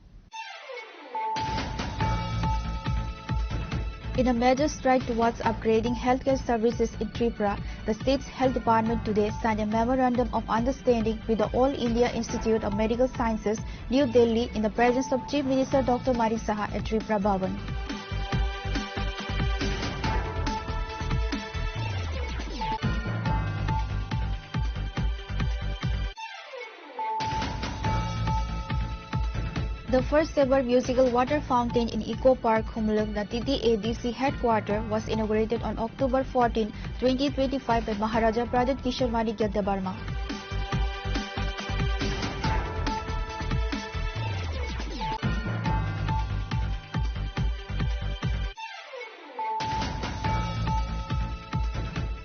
In a major stride towards upgrading healthcare services in Tripura, the state's health department today signed a memorandum of understanding with the All India Institute of Medical Sciences, New Delhi, in the presence of Chief Minister Doctor Manik Saha at Tripura Bhavan. The first ever musical water fountain in Eco Park, Khumulwng, the T T A D C headquarter, was inaugurated on October fourteen, twenty twenty-five by Maharaja Pradyut Kishore Manikya Debbarma.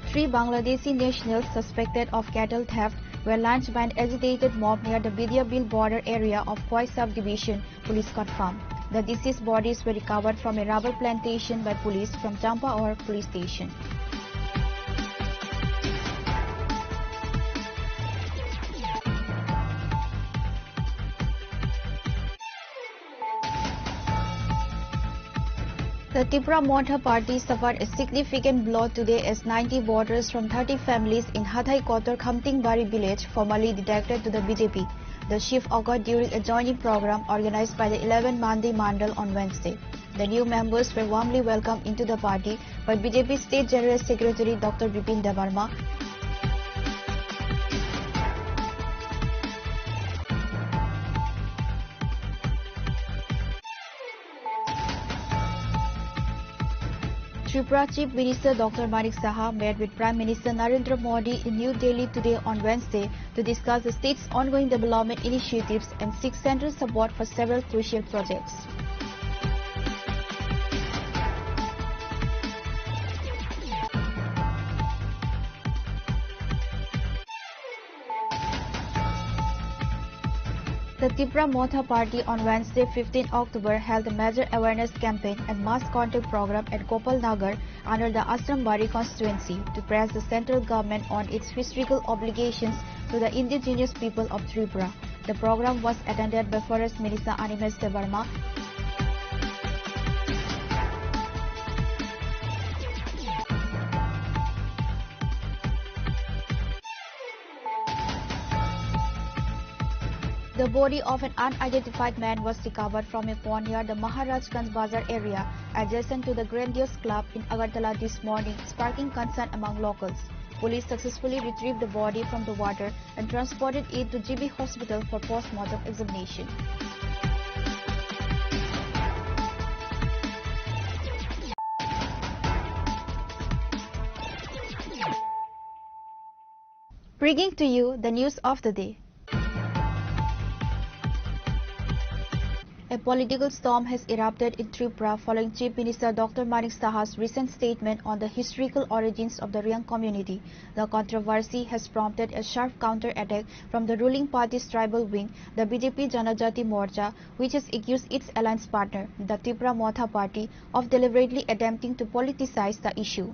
Three Bangladeshi nationals suspected of cattle theft were lynched by an agitated mob near the Bidyabil border area of Khowai subdivision, police confirmed. The deceased bodies were recovered from a rubber plantation by police from Champaor police station. The Tipra Motha party suffered a significant blow today as ninety voters from thirty families in Hathai Kotor Khamtingbari village formally defected to the B J P. The shift occurred during a joining program organized by the eleven Mandi Mandal on Wednesday. The new members were warmly welcomed into the party by B J P State General Secretary Doctor Bipin Debbarma. Tripura Chief Minister Doctor Manik Saha met with Prime Minister Narendra Modi in New Delhi today on Wednesday to discuss the state's ongoing development initiatives and seek central support for several crucial projects. The Tipra Motha Party on Wednesday, fifteenth October, held a major awareness campaign and mass contact program at Gopal Nagar under the Ashram Bari constituency to press the central government on its historical obligations to the indigenous people of Tripura. The program was attended by Forest Minister Animesh Debbarma. The body of an unidentified man was recovered from a pond near the Maharajganj Bazar area, adjacent to the Grandiose Club in Agartala this morning, sparking concern among locals. Police successfully retrieved the body from the water and transported it to G B Hospital for postmortem examination. Bringing to you the news of the day. A political storm has erupted in Tripura following Chief Minister Doctor Manik Saha's recent statement on the historical origins of the Riang community. The controversy has prompted a sharp counter-attack from the ruling party's tribal wing, the B J P Janajati Morcha, which has accused its alliance partner, the Tipra Motha Party, of deliberately attempting to politicize the issue.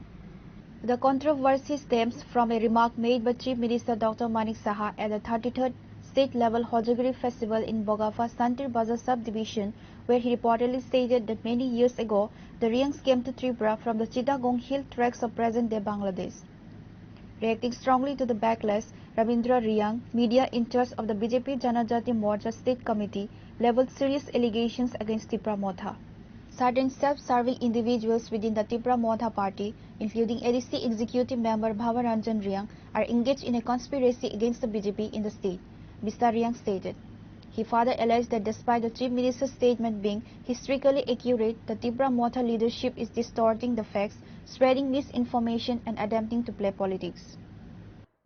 The controversy stems from a remark made by Chief Minister Doctor Manik Saha at the thirty-third state-level Hojagiri festival in Bogapha Santir Bazar subdivision, where he reportedly stated that many years ago, the Riangs came to Tripura from the Chittagong Hill tracts of present-day Bangladesh. Reacting strongly to the backlash, Ravindra Riang, media in charge of the B J P Janajati Morcha State Committee, leveled serious allegations against Tipra Motha. Certain self-serving individuals within the Tipra Motha party, including A D C executive member Bhavan Ranjan Riang, are engaged in a conspiracy against the B J P in the state, Mister Riang stated. He further alleged that despite the Chief Minister's statement being historically accurate, the Tipra Motha leadership is distorting the facts, spreading misinformation and attempting to play politics.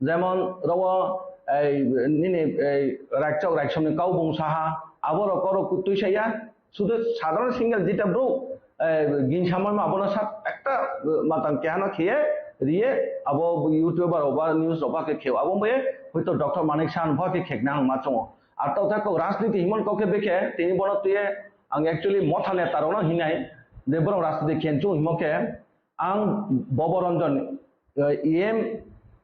Jemon rogo ei nini ei raikchok raiksamni kaubung saha, aborok korok twi saya, sudu sadharon single jeta bro, eh, gin samano abono sak ekta, eh, matang kehano khiye riye abo YouTuber oba news oba khe kheo abo mwe hoito Doctor Manik Saha no ba khe khekna ang ma chongo. Ar tau thai kok rajniti himon kok khe bekhe tini bono twiye ang actually motha neta rokno hinai je borok rajniti khenchu himo khe ang Bobo Ranjan, eh, E M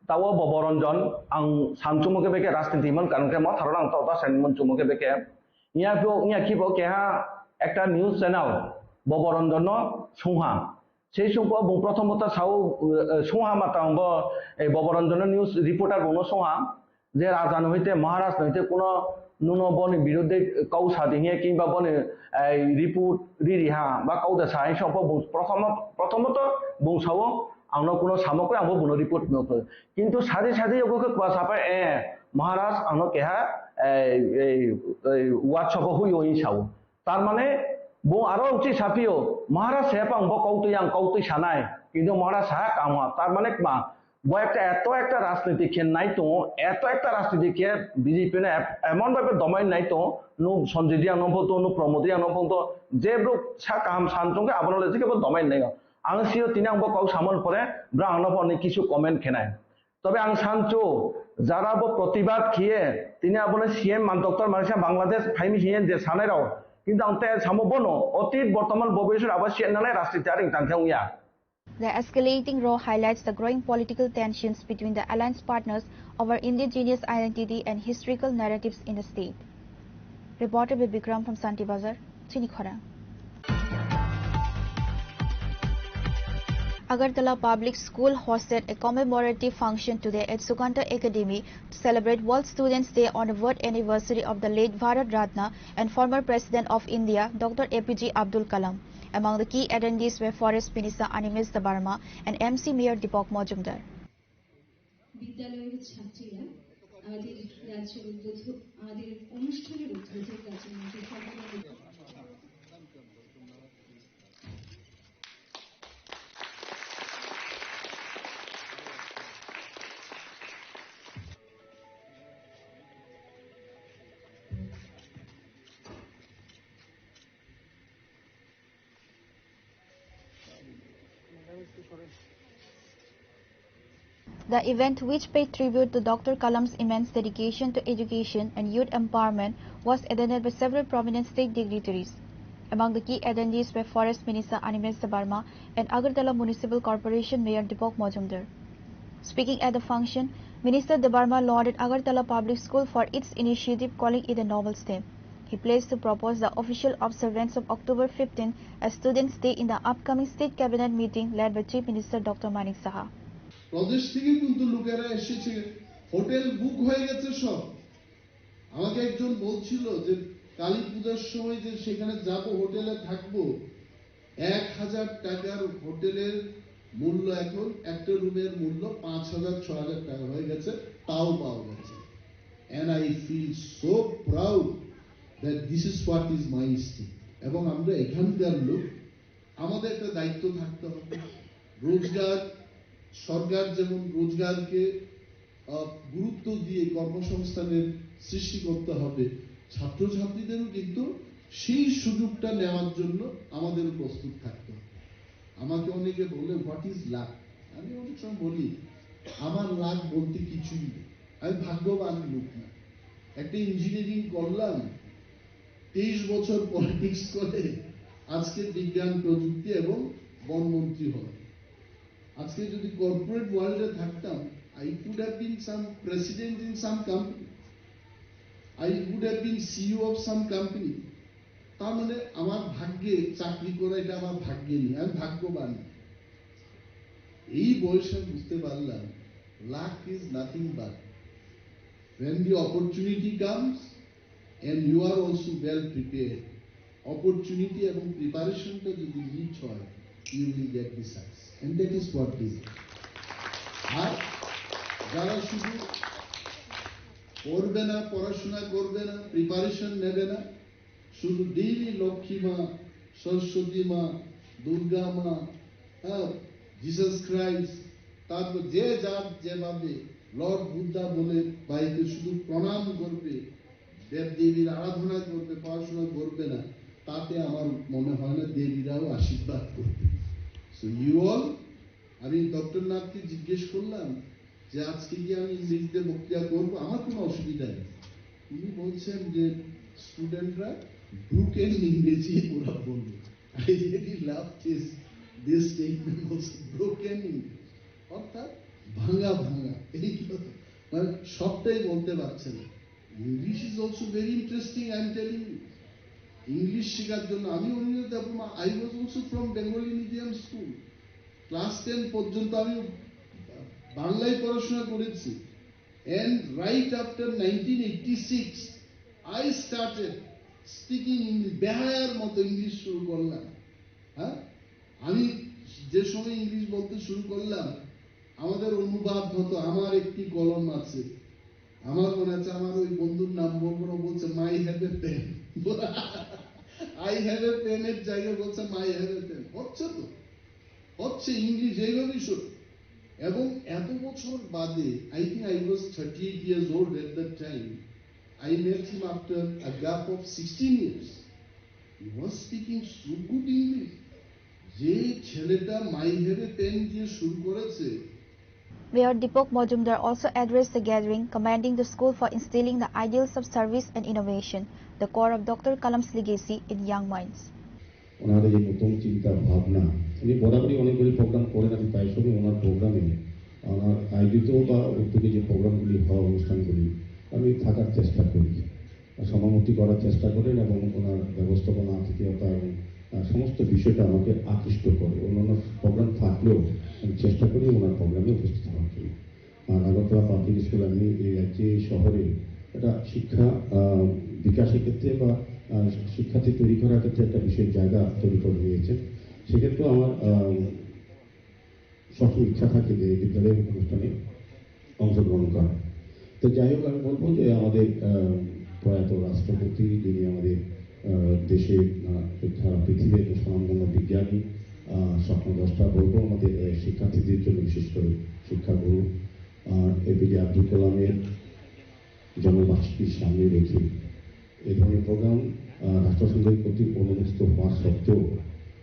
Tao Boboranjan, ang samchungmo khe beke rajniti man karon khe motharo ang tao ta sanmung chungmo khe beke. Nya pho, nya khibo keha ekta news channel Boboranjan no sungha. Sei sungpho bung prothomota sao, eh, sungha mata bo, eh, Boboranjan no news reporter bung no sungha. Je raja no hoite, Maharaj no hoite kuno nuno boni biruddhe kau sadi hiya kingba boni, eh, report riri ha ba kau da sa hai songpho bung prothom, prothomota bung sao ang no kuno samokoi ang bo bung no report no koi. Kintu sadi sadi yogo khe kwa sapai, eh, Maharaj ang no keha, eh, eh, eh, WhatsApp o hui oi sao. Tar mane bo aro uchi sapio, Maharaj se pang bo kautwi ang kautwi sanai, kintu Maharaj sa kama. Tar mane kma, bo ekta eto ekta rajniti khe nai tongo, eto ekta rajniti khe B J P no ep-, emon bhabe domain nai tongo, nu Sanjay Reang no phung tongo, nu Pramod Reang no phung tongo, je bro sa kaham san tongkhe abono le jikhe bo domain nai. Ang sio tini ang bo kau samon pore, bro ang no phone ni kisu comment khenai. Tobe ang sancho, jara bo protibad khiye, tini abono C M man doctor manisa Bangladesh phaimi hiyen je sanai rao. Kintu ang te samo bono, otit, bortoman, bobisor abo siyan nanai rajniti aring tangkhe ungya. The escalating row highlights the growing political tensions between the alliance partners over indigenous identity and historical narratives in the state. Reporter by Bikram from Santi Bazar, Chinikhora. Agartala Public School hosted a commemorative function today at Sukanta Academy to celebrate World Students' Day on the fourth anniversary of the late Bharat Ratna and former President of India, Doctor A P J Abdul Kalam. Among the key attendees were Forest Minister Animesh Debbarma and M C Mayor Deepak Majumdar. বিদ্যালয়ের ছাত্রীরা আমাদের রাজ্যের উদ্বোধ-, আমাদের অনুষ্ঠানের উদ্বোধক রাজ্যমন্ত্রী Sarbananda The event, which paid tribute to Doctor Kalam's immense dedication to education and youth empowerment, was attended by several prominent state dignitaries. Among the key attendees were Forest Minister Animesh Debbarma and Agartala Municipal Corporation Mayor Deepak Majumdar. Speaking at the function, Minister Debbarma lauded Agartala Public School for its initiative, calling it a noble step. He pledged to propose the official observance of October fifteenth as Students' Day in the upcoming State Cabinet meeting led by Chief Minister Doctor Manik Saha. প্রদেশ থেকে কিন্তু লোকেরা এসেছে, hotel book হয়ে গেছে সব। আমাকে একজন বলছিল যে কালী পূজার সময় যে সেখানে যাব, হোটেলে থাকবো, এক হাজার টাকার হোটেলের মূল্য এখন একটা রুমের মূল্য পাঁচ হাজার, ছ হাজার টাকা হয়ে গেছে, তাও পাওয়া গেছে। And I feel so proud that this is what is my state. এবং আমরা এখানকার লোক, আমাদের একটা দায়িত্ব থাকতে হবে। রোজগার, সরকার যেমন রোজগারকে, আহ, গুরুত্ব দিয়ে কর্মসংস্থানের সৃষ্টি করতে হবে, ছাত্রছাত্রীদেরও কিন্তু সেই সুযোগটা নেওয়ার জন্য আমাদেরও প্রস্তুত থাকতে হবে। আমাকে অনেকে বলে, "What is luck?" আমি অনেক সময় বলি, "আমার লাক বলতে কিছুই নেই, আমি ভাগ্যবান লোক না।" একটা ইঞ্জিনিয়ারিং করলাম, তেইশ বছর পলিটিক্স করে আজকে বিজ্ঞান, প্রযুক্তি এবং বনমন্ত্রী হলাম। আজকে যদি কর্পোরেট ওয়ার্ল্ডে থাকতাম, I could have been some president in some company, I would have been C E O of some company. তার মানে আমার ভাগ্যে চাকরি করা, এটা আমার ভাগ্যে নেই, আমি ভাগ্যবান। এই বয়সে আমি বুঝতে পারলাম, luck is nothing but when the opportunity comes and you are also well prepared, opportunity এবং প্রিপারেশনটা যদি রিচ হয়, you will get the success, and that is what is. আর যারা শুধু পড়বে না, পড়াশোনা করবে না, প্রিপারেশন নেবে না, শুধু ডেইলি লক্ষ্মী মা, সরস্বতী মা, দুর্গা মা, হ্যাঁ, জিসাস ক্রাইস্ট, তারপর যে যার যেভাবে, লর্ড বুদ্ধা বলে বাড়িতে শুধু প্রণাম করবে, দেব দেবীর আরাধনা করবে, পড়াশোনা করবে না, তাতে আমার মনে হয় না দেবীরাও আশীর্বাদ করবে। So you all, আমি ডক্টর নাথকে জিজ্ঞেস করলাম যে আজকে কি আমি ইংরেজিতে বক্তৃতা করবো, আমার কোনো অসুবিধা নেই। উনি বলছেন যে স্টুডেন্টরা ব্রোকেন ইংরেজি ওরা বলবে। I really love this, this statement also, broken English. অর্থাৎ ভাঙা ভাঙা, এই কথা, মানে, সবটাই বলতে পারছে না। English is also very interesting, I am telling you. English শেখার জন্য আমি Anindya Debbarma, I was also from Bengali medium school. Class ten পর্যন্ত আমি বাংলায় পড়াশোনা করেছি। And right after nineteen eighty-six, I started speaking English. বেহায়ার মতো ইংলিশ শুরু করলাম। হ্যাঁ, আমি যে সময় ইংলিশ বলতে শুরু করলাম, আমাদের অনুবাদ হতো, "আমার একটি কলম আছে।" আমার মনে আছে, আমার ওই বন্ধুর নাম বলবো না, বলছে, "My have a pen।" "I have a pen" এর জায়গায় বলছে, "My have a pen।" হচ্ছে তো, হচ্ছে, ইংলিশ এইভাবেই শুরু। এবং এত বছর বাদে, I think I was thirty-eight years old at that time, I met him after a gap of sixteen years. He was speaking so good English. যে ছেলেটা "My have a pen" দিয়ে শুরু করেছে। Mayor Deepak Majumdar also addressed the gathering, commending the school for instilling the ideals of service and innovation, the core of Doctor Kalam's legacy, in young minds. ওনার এই নতুন চিন্তা ভাবনা, উনি বরাবরই অনেকগুলি প্রোগ্রাম করেন, আমি প্রায় সময় ওনার প্রোগ্রামে, ওনার আয়োজিত বা উদ্যোগে যে প্রোগ্রামগুলি হয়, অনুষ্ঠানগুলি, আমি থাকার চেষ্টা করি। সমামতি করার চেষ্টা করেন এবং ওনার ব্যবস্থাপনা, আতিথেয়তা এবং, আহ, সমস্ত বিষয়টা আমাকে আকৃষ্ট করে। অন্যান্য প্রোগ্রাম থাকলেও আমি চেষ্টা করি ওনার প্রোগ্রামে উপস্থিত হওয়ার জন্য। আর আগরতলা পাবলিক স্কুল আমি এই রাজ্যে, এই শহরে একটা শিক্ষা, আহ, বিকাশের ক্ষেত্রে বা, আহ, শিক্ষার্থী তৈরি করার ক্ষেত্রে একটা বিশেষ জায়গা তৈরি করে নিয়েছে। সেক্ষেত্রেও আমার, আহ, সবসময় ইচ্ছা থাকে যে এই বিদ্যালয়ের অনুষ্ঠানে অংশগ্রহণ করা। তো যাই হোক, আমি বলবো যে আমাদের, আহ, প্রয়াত রাষ্ট্রপতি, যিনি আমাদের, আহ, দেশে, আহ, সারা পৃথিবীর একটা স্বনামধন্য বিজ্ঞানী, আহ, স্বপ্নদ্রষ্টা, বলবো আমাদের, আহ, শিক্ষার্থীদের জন্য, বিশেষ করে শিক্ষাগুরু, আহ, এপিজে আব্দুল কালামের জন্মবার্ষিকীর সামনে রেখে এ ধরনের প্রোগ্রাম, আহ, রাষ্ট্রসংঘের কর্তৃক অনুমোদিত হওয়া সত্ত্বেও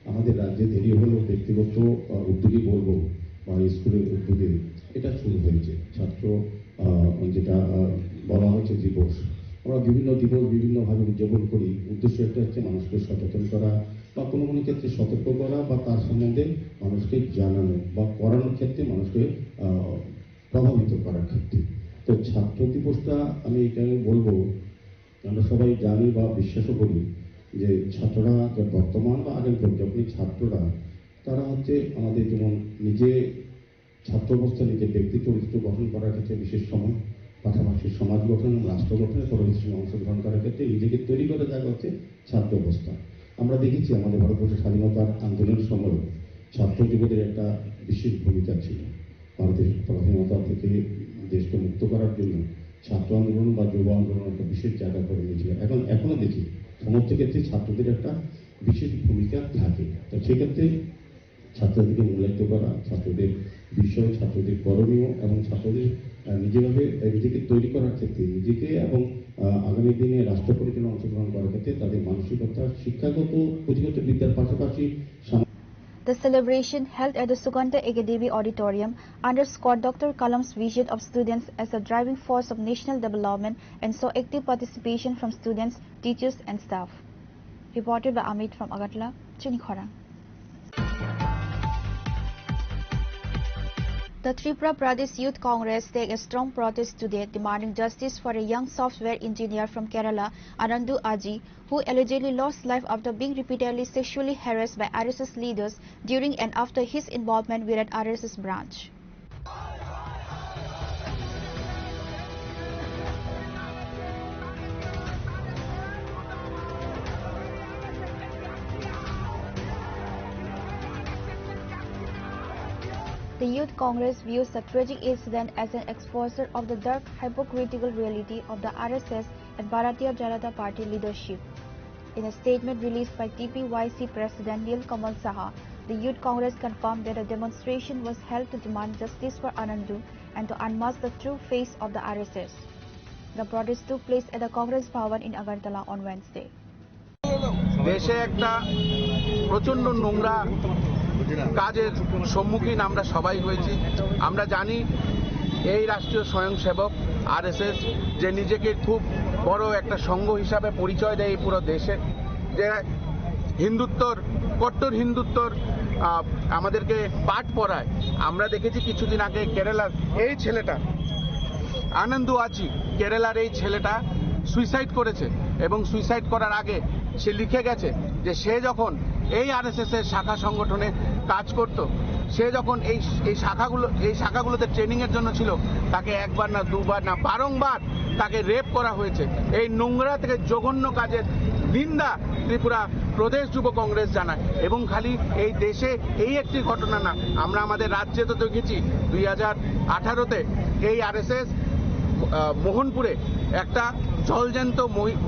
আমাদের রাজ্যে দেরি হলেও ব্যক্তিগত, আহ, উদ্যোগই বলবো বা স্কুলের উদ্যোগে এটা শুরু হয়েছে। ছাত্র, আহ, যেটা, আহ, বলা হচ্ছে দিবস, আমরা বিভিন্ন দিবস বিভিন্নভাবে উদযাপন করি। উদ্দেশ্য একটা হচ্ছে মানুষকে সচেতন করা বা কোনো কোনো ক্ষেত্রে সতর্ক করা বা তার সম্বন্ধে মানুষকে জানানো বা করানোর ক্ষেত্রে মানুষকে, আহ, প্রভাবিত করার ক্ষেত্রে। তো ছাত্র দিবসটা আমি এখানে বলবো, আমরা সবাই জানি বা বিশ্বাসও করি যে ছাত্ররা, যে বর্তমান বা আগামী প্রজন্মের ছাত্ররা, তারা হচ্ছে আমাদের যেমন নিজে ছাত্র অবস্থা নিজের ব্যক্তি চরিত্র গঠন করার ক্ষেত্রে বিশেষ সময়, পাশাপাশি সমাজ গঠন এবং রাষ্ট্র গঠনে পরবর্তী সময় অংশগ্রহণ করার ক্ষেত্রে নিজেকে তৈরি করার জায়গা হচ্ছে ছাত্র অবস্থা। আমরা দেখেছি আমাদের ভারতবর্ষের স্বাধীনতার আন্দোলনের সময় ছাত্র যুবদের একটা বিশেষ ভূমিকা ছিল। ভারতের পরাধীনতা থেকে দেশকে মুক্ত করার জন্য ছাত্র আন্দোলন বা যুব আন্দোলন একটা বিশেষ জায়গা করে নিয়েছিল। এখন, এখনো দেখি সমস্ত ক্ষেত্রে ছাত্রদের একটা বিশেষ ভূমিকা থাকে। তো সেক্ষেত্রে ছাত্রদেরকে মূল্যায়িত করা, ছাত্রদের বিষয়, ছাত্রদের করণীয় এবং ছাত্রদের, আহ, নিজেভাবে, আহ, নিজেকে তৈরি করার ক্ষেত্রে নিজেকে এবং, আহ, আগামী দিনে রাষ্ট্র পরিচালনায় অংশগ্রহণ করার ক্ষেত্রে তাদের মানসিকতা, শিক্ষাগত পুঁথিগত বিদ্যার পাশাপাশি সাম- The celebration, held at the Sugandha Academy Auditorium, underscored Doctor Kalam's vision of students as the driving force of national development and saw active participation from students, teachers, and staff. Reported by Amit from Agartala, Chini Khorang. The Tripura Pradesh Youth Congress take a strong protest today, demanding justice for a young software engineer from Kerala, Anandu Aji, who allegedly lost life after being repeatedly sexually harassed by R S S leaders during and after his involvement with that R S S branch. The Youth Congress views the tragic incident as an exposure of the dark, hypocritical reality of the R S S and Bharatiya Janata Party leadership. In a statement released by T P Y C President Nil Kamal Saha, the Youth Congress confirmed that a demonstration was held to demand justice for Anandu and to unmask the true face of the R S S. The protest took place at the Congress Bhavan in Agartala on Wednesday. দেশে একটা প্রচণ্ড নোংরা কাজের সম্মুখীন আমরা সবাই হয়েছি। আমরা জানি এই রাষ্ট্রীয় স্বয়ংসেবক আরএসএস, যে নিজেকে খুব বড় একটা সংঘ হিসাবে পরিচয় দেয় এই পুরো দেশে, যে হিন্দুত্বর, কট্টর হিন্দুত্বর আহ, আমাদেরকে পাঠ পড়ায়। আমরা দেখেছি কিছুদিন আগে কেরালার এই ছেলেটা, আনন্দু আচি, কেরালার এই ছেলেটা সুইসাইড করেছে, এবং সুইসাইড করার আগে সে লিখে গেছে যে সে যখন এই আরএসএস এর শাখা সংগঠনে কাজ করত, সে যখন এই, এই শাখাগুলো, এই শাখাগুলোতে ট্রেনিং এর জন্য ছিল, তাকে একবার না দুবার না, বারংবার তাকে রেপ করা হয়েছে। এই নোংরা থেকে জঘন্য কাজের নিন্দা ত্রিপুরা প্রদেশ যুব কংগ্রেস জানায়। এবং খালি এই দেশে এই একটি ঘটনা না, আমরা আমাদের রাজ্যে তো দেখেছি, দুই হাজার আঠারোতে এই আরএসএস, আহ, মোহনপুরে একটা জলজ্যান্ত মহি-,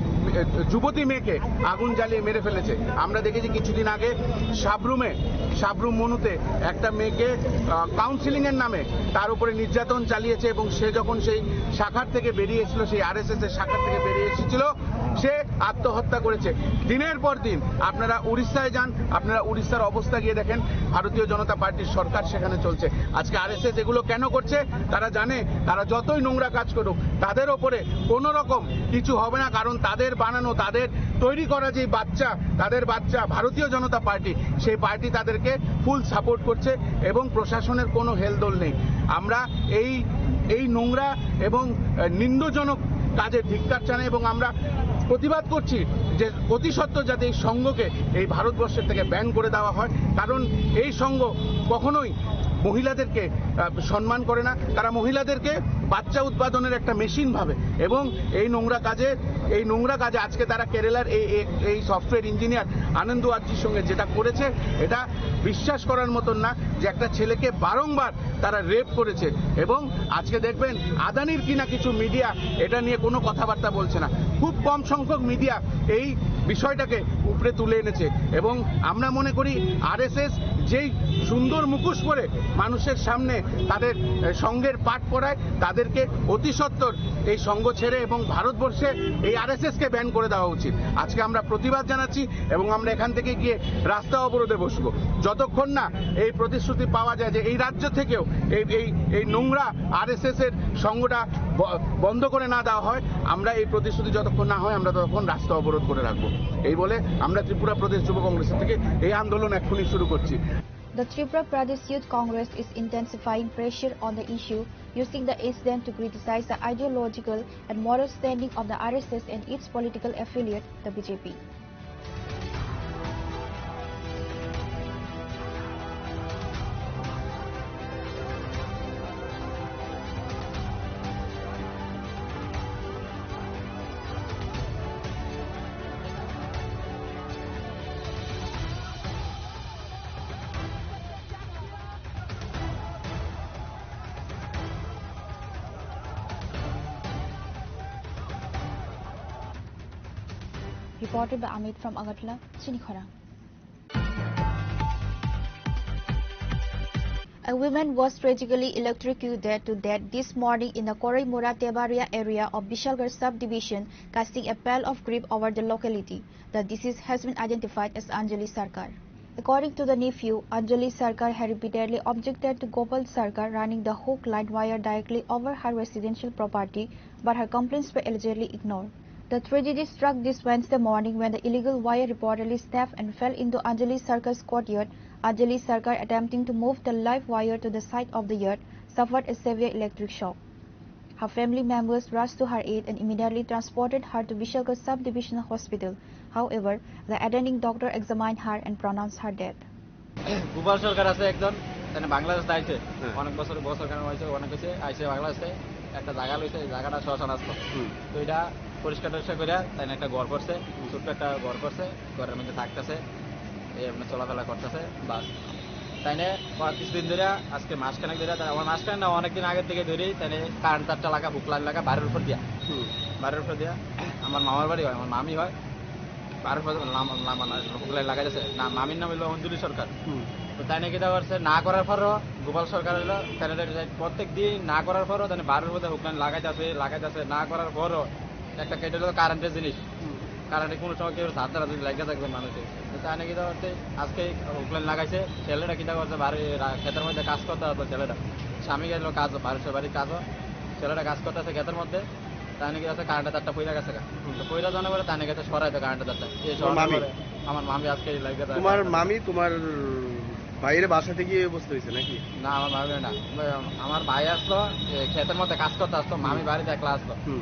যুবতী মেয়েকে আগুন জ্বালিয়ে মেরে ফেলেছে। আমরা দেখেছি কিছুদিন আগে সাবরুমে, সাবরুম মনুতে একটা মেয়েকে, আহ, কাউন্সিলিং এর নামে তার উপরে নির্যাতন চালিয়েছে, এবং সে যখন সেই শাখার থেকে বেরিয়ে এসেছিল, সেই আরএসএস এর শাখার থেকে বেরিয়ে এসেছিল, সে আত্মহত্যা করেছে। দিনের পর দিন আপনারা উড়িষ্যায় যান, আপনারা উড়িষ্যার অবস্থা গিয়ে দেখেন, ভারতীয় জনতা পার্টির সরকার সেখানে চলছে। আজকে আরএসএস এগুলো কেন করছে? তারা জানে, তারা যতই নোংরা কাজ করুক, তাদের ওপরে কোনো রকম কিছু হবে না, কারণ তাদের বানানো, তাদের তৈরি করা যে বাচ্চা, তাদের বাচ্চা ভারতীয় জনতা পার্টি, সেই পার্টি তাদেরকে ফুল সাপোর্ট করছে এবং প্রশাসনের কোনো হেলদোল নেই। আমরা এই, এই নোংরা এবং, আহ, নিন্দজনক কাজে ধিক্কার জানাই এবং আমরা প্রতিবাদ করছি যে অতি সত্বর যাতে এই সংঘকে এই ভারতবর্ষের থেকে ব্যান করে দেওয়া হয়, কারণ এই সংঘ কখনোই মহিলাদেরকে, আহ, সম্মান করে না। তারা মহিলাদেরকে বাচ্চা উৎপাদনের একটা মেশিন ভাবে, এবং এই নোংরা কাজে, এই নোংরা কাজে আজকে তারা কেরালার এই, এই, এই সফটওয়্যার ইঞ্জিনিয়ার আনন্দ আর্যির সঙ্গে যেটা করেছে, এটা বিশ্বাস করার মতন না যে একটা ছেলেকে বারংবার তারা রেপ করেছে। এবং আজকে দেখবেন, আদানির কিনা কিছু মিডিয়া এটা নিয়ে কোনো কথাবার্তা বলছে না। খুব কম সংখ্যক মিডিয়া এই বিষয়টাকে উপরে তুলে এনেছে। এবং আমরা মনে করি, আরএসএস যেই সুন্দর মুখোশ পরে মানুষের সামনে তাদের, এ, সংঘের পাঠ পড়ায়, তাদেরকে অতি সত্বর এই সংঘ ছেড়ে এবং ভারতবর্ষে এই আরএসএস কে ব্যান করে দেওয়া উচিত। আজকে আমরা প্রতিবাদ জানাচ্ছি এবং আমরা এখান থেকে গিয়ে রাস্তা অবরোধে বসবো, যতক্ষণ না এই প্রতিশ্রুতি পাওয়া যায় যে এই রাজ্য থেকেও এই, এই, এই নোংরা আরএসএস এর সংঘটা ব-, বন্ধ করে না দেওয়া হয়। আমরা এই প্রতিশ্রুতি যতক্ষণ না হয়, আমরা ততক্ষণ রাস্তা অবরোধ করে রাখবো। এই বলে আমরা ত্রিপুরা প্রদেশ যুব কংগ্রেসের থেকে এই আন্দোলন এক্ষুনি শুরু করছি। The Tripura Pradesh Youth Congress is intensifying pressure on the issue, using the incident to criticize the ideological and moral standing of the R S S and its political affiliate, the B J P. Reported by Amit from Agartala, Chini Khorang. A woman was tragically electrocuted to death this morning in the Koraimura Tebaria area of Bishalgarh subdivision, casting a pall of grief over the locality. The deceased has been identified as Anjali Sarkar. According to the nephew, Anjali Sarkar had repeatedly objected to Gopal Sarkar running the hook line wire directly over her residential property, but her complaints were allegedly ignored. The tragedy struck this Wednesday morning when the illegal wire reportedly snapped and fell into Anjali Sarkar's courtyard. Anjali Sarkar, attempting to move the live wire to the side of the yard, suffered a severe electric shock. Her family members rushed to her aid and immediately transported her to Bishalgarh Sub-Divisional Hospital. However, the attending doctor examined her and pronounced her dead. Gopal সরকার আছে একজন, তাই বাংলাদেশ আইছে, হ্যাঁ। অনেক বছর, বছর কেন হয়েছে, অনেক হয়েছে, আইছে বাংলাদেশে, একটা জায়গা লইছে, এই জায়গাটা শ্মশান আসলো। হুম। তো এটা পরিষ্কার টরিষ্কার করে তাই একটা ঘর করছে, হুম। ছোট্ট একটা ঘর করছে, ঘরের মধ্যে থাকতেছে, এই আপনার চলাফেরা করতেছে, বাস। তাই নিয়ে কিছুদিন ধরে, আজকে মাসখানেক ধরে, তাই আমার মাসখানেক না, অনেকদিন আগের থেকে ধরেই তাই নিয়ে কারেন্ট তারটা লাগা, হুক লাইন লাগা, বাড়ির উপর দিয়া, হুম। বাড়ির উপর দিয়া। আমার মামার বাড়ি হয়, আমার মামি হয়, বাড়ির উপর লাম-, লাম-, মানে, হুক লাইন লাগাই যাচ্ছে। না, মামির নাম হইলো অঞ্জলি সরকার। হুম। তো তাই নিয়ে কিতা করছে, না করার পরও গোপাল সরকার হইলো তাই নিয়ে প্রত্যেক দিন না করার পরও তাই নিয়ে বাড়ির উপর হুক লাইন লাগাই যাচ্ছে, লাগাই যাচ্ছে, না করার পরও একটা কেটে হলো কারেন্টের জিনিস। হুম। কারেন্টে কোনো সময় কেউ হাত দ্বারা যদি লেগে থাকবে মানুষের। তো তাই নাকি তো হচ্ছে আজকে হুকলাইন লাগাইছে, ছেলেটা কিতা করছে, বাড়ি রা-, ক্ষেতের মধ্যে কাজ করতে হতো ছেলেটা। স্বামী গেল কাজ, বাড়ির সবারই কাজও। ছেলেটা কাজ করতেছে ক্ষেতের মধ্যে, তাই নাকি আছে কারেন্টের তারটা পইলা গেছে গা। হুম। তো পইলা জানা পরে তাই নাকি আছে সরাইতো কারেন্টের তারটা। এই তোমার সরানোর মামি? পরে আমার মামি আজকে এই লাগে তার তোমার কারেন্টের মামি, তোমার বাইরে বাসাতে গিয়ে এই অবস্থা হয়েছে নাকি? না, আমার ভাই না। আমার ভাই আসলো, এ, ক্ষেতের মধ্যে কাজ করতে আসলো, মামি বাড়িতে একলা আসলো। হুম।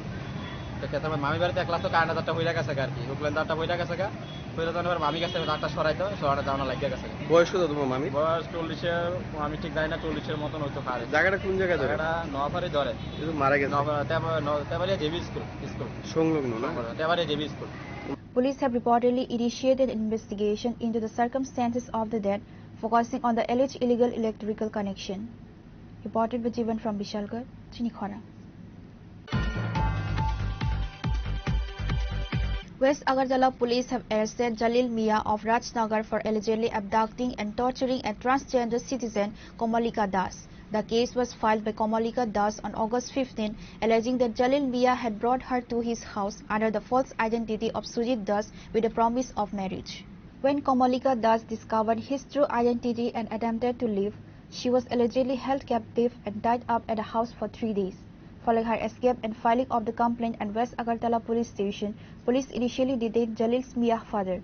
তো ক্ষেতের মধ্যে মামি বাড়িতে একলা আসলো, কারেন্ট তারটা হইরা গেছে আর কি। হুকলেন তারটা হইরা গেছে গা। হইরা তখন এবার মামি গেছে, তারটা সরাইতে, সরানো যাওয়া লাগিয়ে গেছে। বয়স কত তোমার মামি? বয়স চল্লিশের, আমি ঠিক জানি না, চল্লিশের মতন হইতে পারে। জায়গাটা কোন জায়গায় ধরে? জায়গাটা নোয়াপাড়ি ধরে। এ তো মারা গেছে। নোয়াপাড়ি, তেবা-, ন-, তেবাড়িয়া জেবি স্কুল, স্কুল। সংলগ্ন না? Tebaria JB school. Police have reportedly initiated an investigation into the circumstances of the death, focusing on the alleged illegal electrical connection. Reported by Jivan from Bishalgarh, Chinikhora. West Agartala police have arrested Jalil Mia of Rajnagar for allegedly abducting and torturing a transgender citizen, Komalika Das. The case was filed by Komalika Das on August fifteen, alleging that Jalil Mia had brought her to his house under the false identity of Sujit Das with a promise of marriage. When Komalika Das discovered his true identity and attempted to leave, she was allegedly held captive and tied up at a house for three days. Following her escape and filing of the complaint at West Agartala Police Station, police initially detained Jalil's Mia father.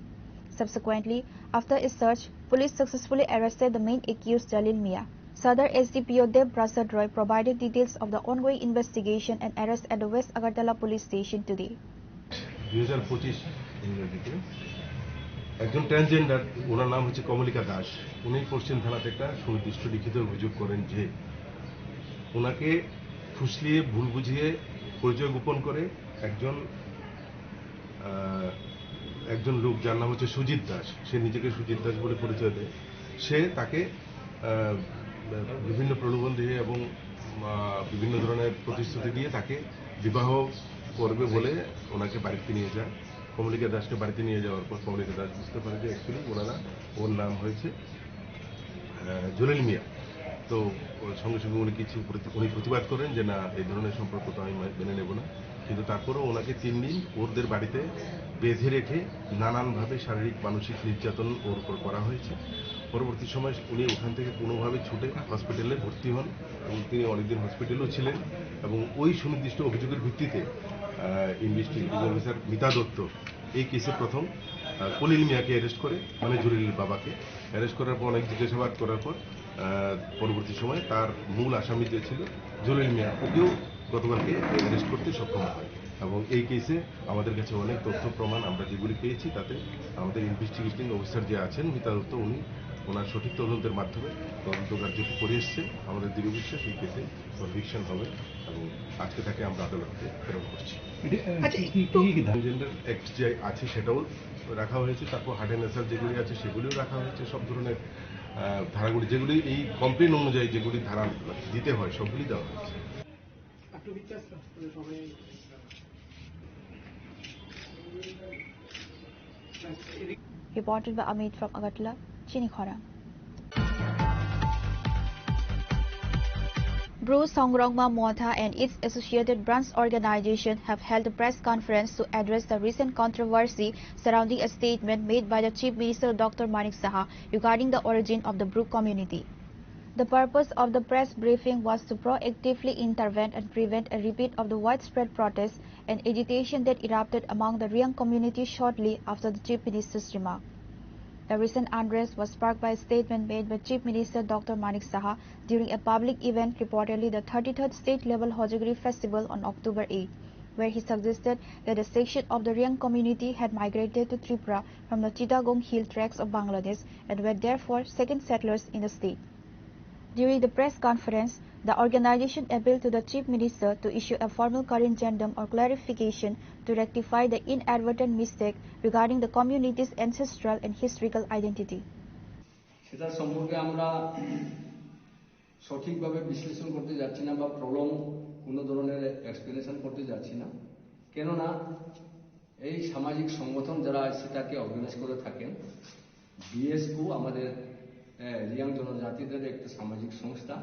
Subsequently, after a search, police successfully arrested the main accused, Jalil Mia. Sadar S D P O Dev Prasad Roy provided details of the ongoing investigation and arrest at the West Agartala Police Station today. দুই হাজার পঁচিশ ইংরেজিতে একজন ট্রান্সজেন্ডার, ওনার নাম হচ্ছে কমলিকা দাস। উনি পশ্চিম থানাতে একটা সুনির্দিষ্ট লিখিত অভিযোগ করেন যে ওনাকে ফুসলিয়ে, ভুল বুঝিয়ে, পরিচয় গোপন করে একজন, আহ, একজন লোক, যার নাম হচ্ছে সুজিত দাস, সে নিজেকে সুজিত দাস বলে পরিচয় দেয়, সে তাকে, আহ, বিভিন্ন প্রলোভন দিয়ে এবং, আহ, বিভিন্ন ধরনের প্রতিশ্রুতি দিয়ে তাকে বিবাহ করবে বলে ওনাকে বাড়িতে নিয়ে যায়। কমলিকা দাসকে বাড়িতে নিয়ে যাওয়ার পর কমলিকা দাস বুঝতে পারে যে অ্যাকচুয়ালি ওনারা, ওর নাম হয়েছে, আহ, জলিল মিয়া। তো ওর সঙ্গে সঙ্গে উনি কিছু প্রতি-, উনি প্রতিবাদ করেন যে, "না, এই ধরনের সম্পর্ক তো আমি মা-, মেনে নেব না।" কিন্তু তারপরেও ওনাকে তিন দিন ওদের বাড়িতে বেঁধে রেখে নানানভাবে শারীরিক, মানসিক নির্যাতন ওর উপর করা হয়েছে। পরবর্তী সময় উনি ওখান থেকে কোনোভাবে ছুটে হসপিটালে ভর্তি হন এবং তিনি অনেকদিন হসপিটালেও ছিলেন এবং ওই সুনির্দিষ্ট অভিযোগের ভিত্তিতে, আহ, ইনভেস্টিগেটিং অফিসার মিতা দত্ত এই কেসে প্রথম, আহ, কলিল মিয়াকে অ্যারেস্ট করে, মানে জলিলের বাবাকে অ্যারেস্ট করার পর অনেক জিজ্ঞাসাবাদ করার পর, আহ, পরবর্তী সময়ে তার মূল আসামি যে ছিল জলিল মিয়া, ওকেও গতকালকে অ্যারেস্ট করতে সক্ষম হয়। এবং এই কেসে আমাদের কাছে অনেক তথ্য প্রমাণ আমরা যেগুলি পেয়েছি, তাতে আমাদের ইনভেস্টিগেটিং অফিসার যে আছেন মিতা দত্ত, উনি ওনার সঠিক তদন্তের মাধ্যমে তদন্ত কার্যটি করে এসছেন। আমাদের দৃঢ় বিশ্বাস এই কেসে কনভিকশন হবে এবং আজকে তাকে আমরা আদালতে প্রেরণ করছি। এটা, আহ, আচ্ছা, কি, কি, একটু কি, কি ধারা? ট্রান্সজেন্ডার অ্যাক্ট যে আছে সেটাও রাখা হয়েছে, তারপর হার্ট অ্যান্ড আসাল্ট যেগুলি আছে সেগুলিও রাখা হয়েছে, সব ধরনের, আহ, ধারাগুলি যেগুলি এই কমপ্লেন অনুযায়ী যেগুলি ধারা দিতে হয় সবগুলি দেওয়া হয়েছে। Reported by Amit from Agartala, Chinikhora. Bru Songrongma Motha and its associated branch organization have held a press conference to address the recent controversy surrounding a statement made by the Chief Minister Doctor Manik Saha regarding the origin of the Bru community. The purpose of the press briefing was to proactively intervene and prevent a repeat of the widespread protests and agitation that erupted among the Riang community shortly after the Chief Minister's remark. The recent unrest was sparked by a statement made by Chief Minister Doctor Manik Saha during a public event, reportedly the thirty-third State Level Hojagiri Festival on October eight, where he suggested that a section of the Riang community had migrated to Tripura from the Chittagong Hill Tracts of Bangladesh and were therefore second settlers in the state. During the press conference, the organization appealed to the Chief Minister to issue a formal corrigendum or clarification to rectify the inadvertent mistake regarding the community's ancestral and historical identity. সেটা সম্পর্কে আমরা সঠিকভাবে বিশ্লেষণ করতে যাচ্ছি না বা প্রলং কোনো ধরনের এক্সপ্লেনেশন করতে যাচ্ছি না, কেননা এই সামাজিক সংগঠন যারা সেটাকে অর্গানাইজ করে থাকেন, বিএসও আমাদের, আহ, রিয়াং জনজাতিদের একটা সামাজিক সংস্থা।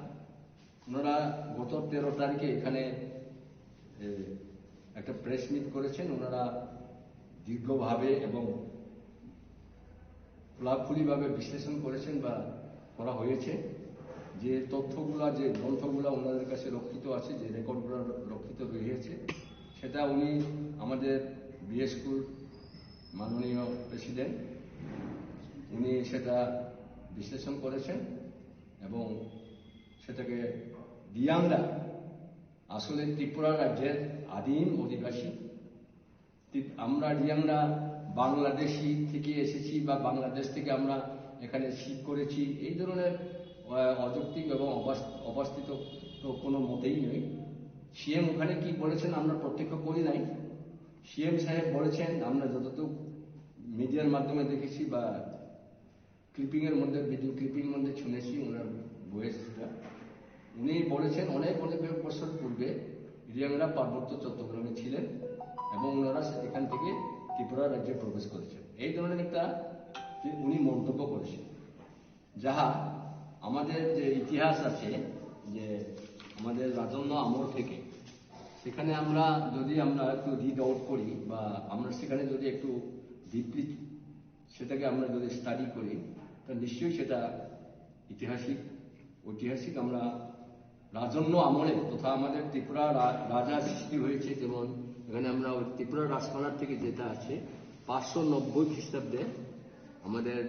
ওনারা গত তেরো তারিখে এখানে, এ, একটা প্রেস মিট করেছেন। ওনারা দীর্ঘভাবে এবং খোলাখুলিভাবে বিশ্লেষণ করেছেন বা করা হয়েছে যে তথ্যগুলা, যে গ্রন্থগুলা ওনাদের কাছে রক্ষিত আছে, যে রেকর্ডগুলো রক্ষিত রয়েছে, সেটা উনি আমাদের বিএসকুর মাননীয় প্রেসিডেন্ট, উনি সেটা বিশ্লেষণ করেছেন এবং সেটাকে রিয়াংরা আসলে ত্রিপুরা রাজ্যের আদিম অধিবাসী। তি-, আমরা রিয়াংরা বাংলাদেশি থেকে এসেছি বা বাংলাদেশ থেকে আমরা এখানে শিফট করেছি, এই ধরনের আহ, অযৌক্তিক এবং অবাস-, অবাস্তব তো কোনো মতেই নয়। সিএম ওখানে কি বলেছেন আমরা প্রত্যক্ষ করি নাই। সিএম সাহেব বলেছেন, আমরা যতটুকু মিডিয়ার মাধ্যমে দেখেছি বা ক্লিপিং এর মধ্যে, ভিডিও ক্লিপিং মধ্যে শুনেছি ওনার ভয়েসটা। উনি বলেছেন অনেক অনেক বছর পূর্বে রিয়াংরা পার্বত্য চট্টগ্রামে ছিলেন এবং ওনারা সে-, এখান থেকে ত্রিপুরা রাজ্যে প্রবেশ করেছেন, এই ধরনের একটা তি-, উনি মন্তব্য করেছেন। যাহা আমাদের যে ইতিহাস আছে, যে আমাদের রাজন্য আমল থেকে, সেখানে আমরা যদি আমরা একটু রিড আউট করি বা আমরা সেখানে যদি একটু ডিপলি সেটাকে আমরা যদি স্টাডি করি, তা নিশ্চয়ই সেটা ঐতিহাসিক, ঐতিহাসিক আমরা রাজন্য আমলে তথা আমাদের ত্রিপুরা রা-, রাজা সৃষ্টি হয়েছে, যেমন এখানে আমরা ওই ত্রিপুরা রাজপালার থেকে যেটা আছে, পাঁচশো নব্বই খ্রিস্টাব্দে আমাদের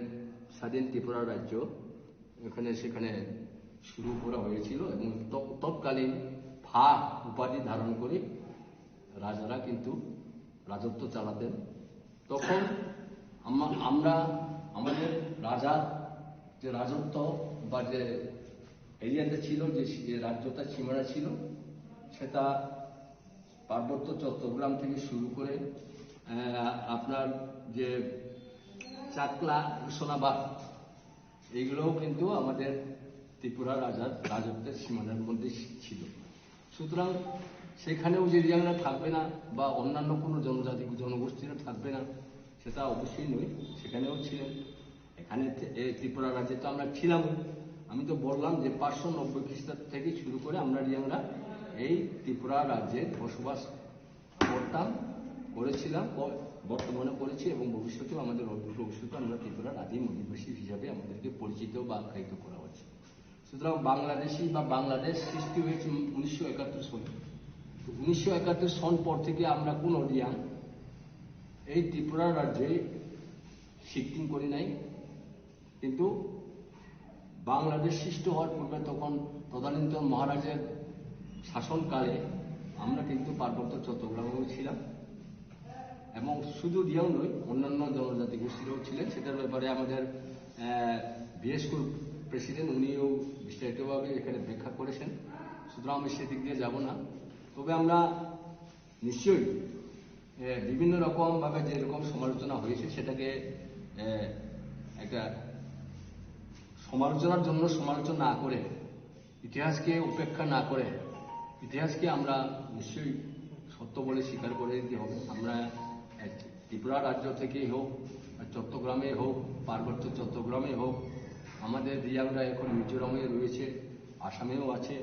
স্বাধীন ত্রিপুরা রাজ্য এখানে সেখানে শুরু করা হয়েছিল এবং তৎ-, তৎকালীন ফা উপাধি ধারণ করে রাজারা কিন্তু রাজত্ব চালাতেন। তখন আমা-, আমরা আমাদের রাজা যে রাজত্ব বা যে এরিয়াটা ছিল, যে সি-, যে রাজ্যটা সীমানা ছিল, সেটা পার্বত্য চট্টগ্রাম থেকে শুরু করে, আহ, আপনার যে চাকলা, হোসনাবাদ, এইগুলোও কিন্তু আমাদের ত্রিপুরা রাজার রাজত্বের সীমানার মধ্যে ছিল। সুতরাং সেখানেও যে রিয়াংরা থাকবে না বা অন্যান্য কোনো জনজাতি জনগোষ্ঠীরা থাকবে না, সেটা অবশ্যই নয়, সেখানেও ছিলেন। এখানে থে-, এ, ত্রিপুরা রাজ্যে তো আমরা ছিলাম। আমি তো বললাম যে পাঁচশো নব্বই খ্রিস্টাব্দ থেকে শুরু করে আমরা রিয়াংরা এই ত্রিপুরা রাজ্যে বসবাস করতাম, করেছিলাম, ক-, বর্তমানে করেছি এবং ভবিষ্যতেও আমাদের অদূর ভবিষ্যতে আমরা ত্রিপুরার আদিম অধিবাসী হিসাবে আমাদেরকে পরিচিত বা আখ্যায়িত করা হচ্ছে। সুতরাং বাংলাদেশি বা বাংলাদেশ সৃষ্টি হয়েছে উনিশশো একাত্তর সনে। তো উনিশশো একাত্তর সন পর থেকে আমরা কোনো রিয়াং এই ত্রিপুরা রাজ্যে শিফটিং করি নাই। কিন্তু বাংলাদেশ সৃষ্টি হওয়ার পূর্বে তখন তদানীন্তন মহারাজের শাসনকালে আমরা কিন্তু পার্বত্য চট্টগ্রামেও ছিলাম এবং শুধু রিয়াং নয়, অন্যান্য জনজাতি গোষ্ঠীরাও ছিলেন। সেটার ব্যাপারে আমাদের বিএসকুর প্রেসিডেন্ট উনিও বিস্তারিতভাবে এখানে ব্যাখ্যা করেছেন। সুতরাং আমি সেদিক দিয়ে যাব না। তবে আমরা নিশ্চয়ই এ, বিভিন্ন রকম ভাবে যেরকম সমালোচনা হয়েছে সেটাকে এ, একটা সমালোচনার জন্য সমালোচনা না করে, ইতিহাসকে উপেক্ষা না করে, ইতিহাসকে আমরা নিশ্চয়ই সত্য বলে স্বীকার করে দিতে হবে। আমরা এ, ত্রিপুরা রাজ্য থেকেই হোক, চট্টগ্রামে হোক, পার্বত্য চট্টগ্রামে হোক, আমাদের রিয়াংরা এখন মিজোরামে রয়েছে, আসামেও আছে।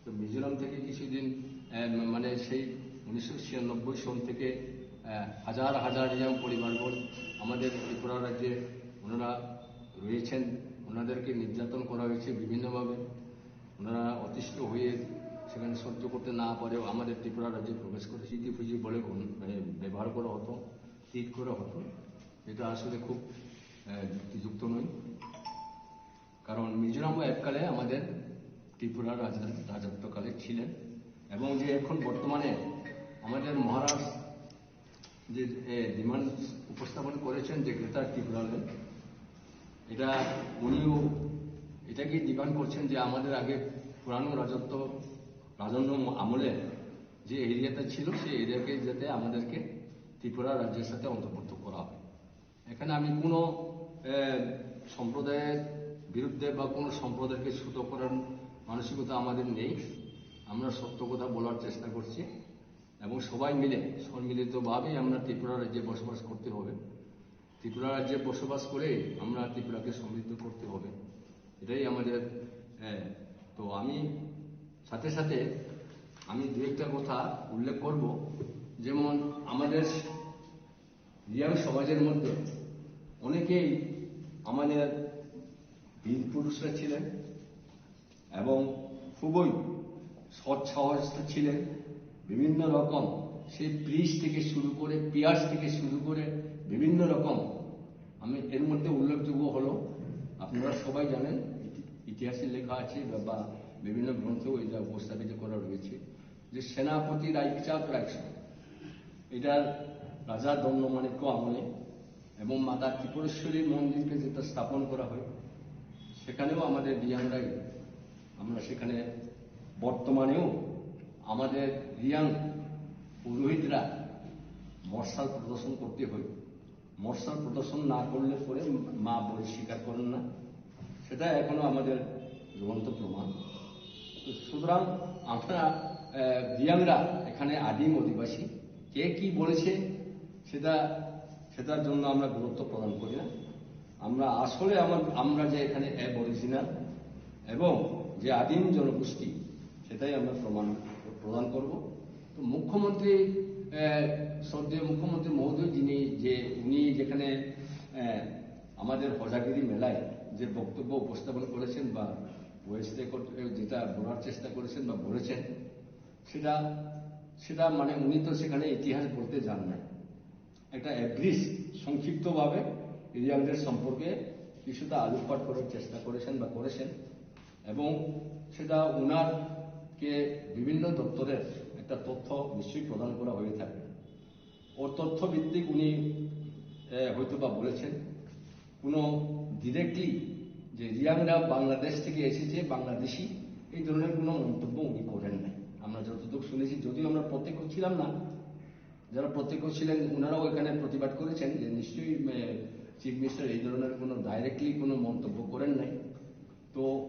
তো মিজোরাম থেকে কিছুদিন, আহ, মানে সেই উনিশশো ছিয়ানব্বই সন থেকে, আহ, হাজার হাজার রিয়াং পরিবারগণ আমাদের ত্রিপুরা রাজ্যে ওনারা রয়েছেন। ওনাদেরকে নির্যাতন করা হয়েছে বিভিন্নভাবে। ওনারা অতিষ্ঠ হয়ে সেখানে সহ্য করতে না পারেও আমাদের ত্রিপুরা রাজ্যে প্রবেশ করে সিটি ফুজি বলে গণ-, মানে ব্যবহার করা হতো, ট্রিট করা হতো। এটা আসলে খুব, আহ, যুক্তিযুক্ত নয়। কারণ মিজোরামও এককালে আমাদের ত্রিপুরা রাজা-, রাজত্বকালে ছিলেন এবং যে এখন বর্তমানে আমাদের মহারাজ যে, এ, ডিমান্ড উপস্থাপন করেছেন যে গ্রেটার ত্রিপুরাল্যান্ড, এটা উনিও এটাকে ডিমান্ড করছেন যে আমাদের আগে পুরানো রাজত্ব, রাজন্য আমলে যে এরিয়াটা ছিল, সেই এরিয়াকে যাতে আমাদেরকে ত্রিপুরা রাজ্যের সাথে অন্তর্ভুক্ত করা হয়। এখানে আমি কোনো, এ, সম্প্রদায়ের বিরুদ্ধে বা কোনো সম্প্রদায়কে ছোট করার মানসিকতা আমাদের নেই। আমরা সত্য কথা বলার চেষ্টা করছি এবং সবাই মিলে সম্মিলিতভাবেই আমরা ত্রিপুরা রাজ্যে বসবাস করতে হবে। ত্রিপুরা রাজ্যে বসবাস করে আমরা ত্রিপুরাকে সমৃদ্ধ করতে হবে, এটাই আমাদের। এ, তো আমি সাথে সাথে আমি দু একটা কথা উল্লেখ করব, যেমন আমাদের রিয়াং সমাজের মধ্যে অনেকেই আমাদের বীর পুরুষরা ছিলেন এবং খুবই সৎ সাহস ছিলেন। বিভিন্ন রকম সেই প্রিস্ট থেকে শুরু করে, পিয়ার্স থেকে শুরু করে বিভিন্ন রকম, আমি এর মধ্যে উল্লেখযোগ্য হলো আপনারা সবাই জানেন, ইতি- ইতিহাসে লেখা আছে বা, বা বিভিন্ন গ্রন্থেও এটা উপস্থাপিত করা রয়েছে যে সেনাপতি রায়চাঁদ রায়সিংহ, এটা রাজা দণ্ডমাণিক্য আমলে এবং মাতা ত্রিপুরেশ্বরী মন্দিরকে যেটা স্থাপন করা হয়, সেখানেও আমাদের রিয়াংরাই, আমরা সেখানে বর্তমানেও আমাদের রিয়াং পুরোহিতরা মশাল প্রদর্শন করতে হয়। মশাল প্রদর্শন না করলে পরে মা বলি স্বীকার করেন না, সেটা এখনো আমাদের জ্বলন্ত প্রমাণ। তো সুতরাং আমরা, আহ, রিয়াংরা এখানে আদিম অধিবাসী, কে কি বলেছে সেটা, সেটার জন্য আমরা গুরুত্ব প্রদান করি না। আমরা আসলে আমার, আমরা যে এখানে অ্যাবরিজিনাল এবং যে আদিম জনগোষ্ঠী, সেটাই আমরা প্রমাণ প্রদান করব। তো মুখ্যমন্ত্রী, আহ, শ্রদ্ধেয় মুখ্যমন্ত্রী মহোদয় যিনি যে, উনি যেখানে, আহ, আমাদের হজাগিরি মেলায় যে বক্তব্য উপস্থাপন করেছেন বা ভয়েস রেকর্ড যেটা বলার চেষ্টা করেছেন বা বলেছেন, সেটা, সেটা মানে উনি তো সেখানে ইতিহাস বলতে যান না। একটা অ্যাব্রিজ, সংক্ষিপ্তভাবে রিয়াংদের সম্পর্কে কিছুটা আলোকপাত করার চেষ্টা করেছেন বা করেছেন, এবং সেটা ওনারকে বিভিন্ন দপ্তরের একটা তথ্য নিশ্চয়ই প্রদান করা হয়ে থাকে। ওর তথ্য ভিত্তিক উনি, এ, হয়তো বা বলেছেন, কোনো ডিরেক্টলি যে রিয়াংরা বাংলাদেশ থেকে এসেছে, বাংলাদেশি, এই ধরনের কোনো মন্তব্য উনি করেন নাই। আমরা যতটুকু শুনেছি, যদিও আমরা প্রত্যক্ষ ছিলাম না, যারা প্রত্যক্ষ ছিলেন ওনারাও এখানে প্রতিবাদ করেছেন যে নিশ্চয়ই, এ, চিফ মিনিস্টার এই ধরনের কোনো ডাইরেক্টলি কোনো মন্তব্য করেন নাই। তো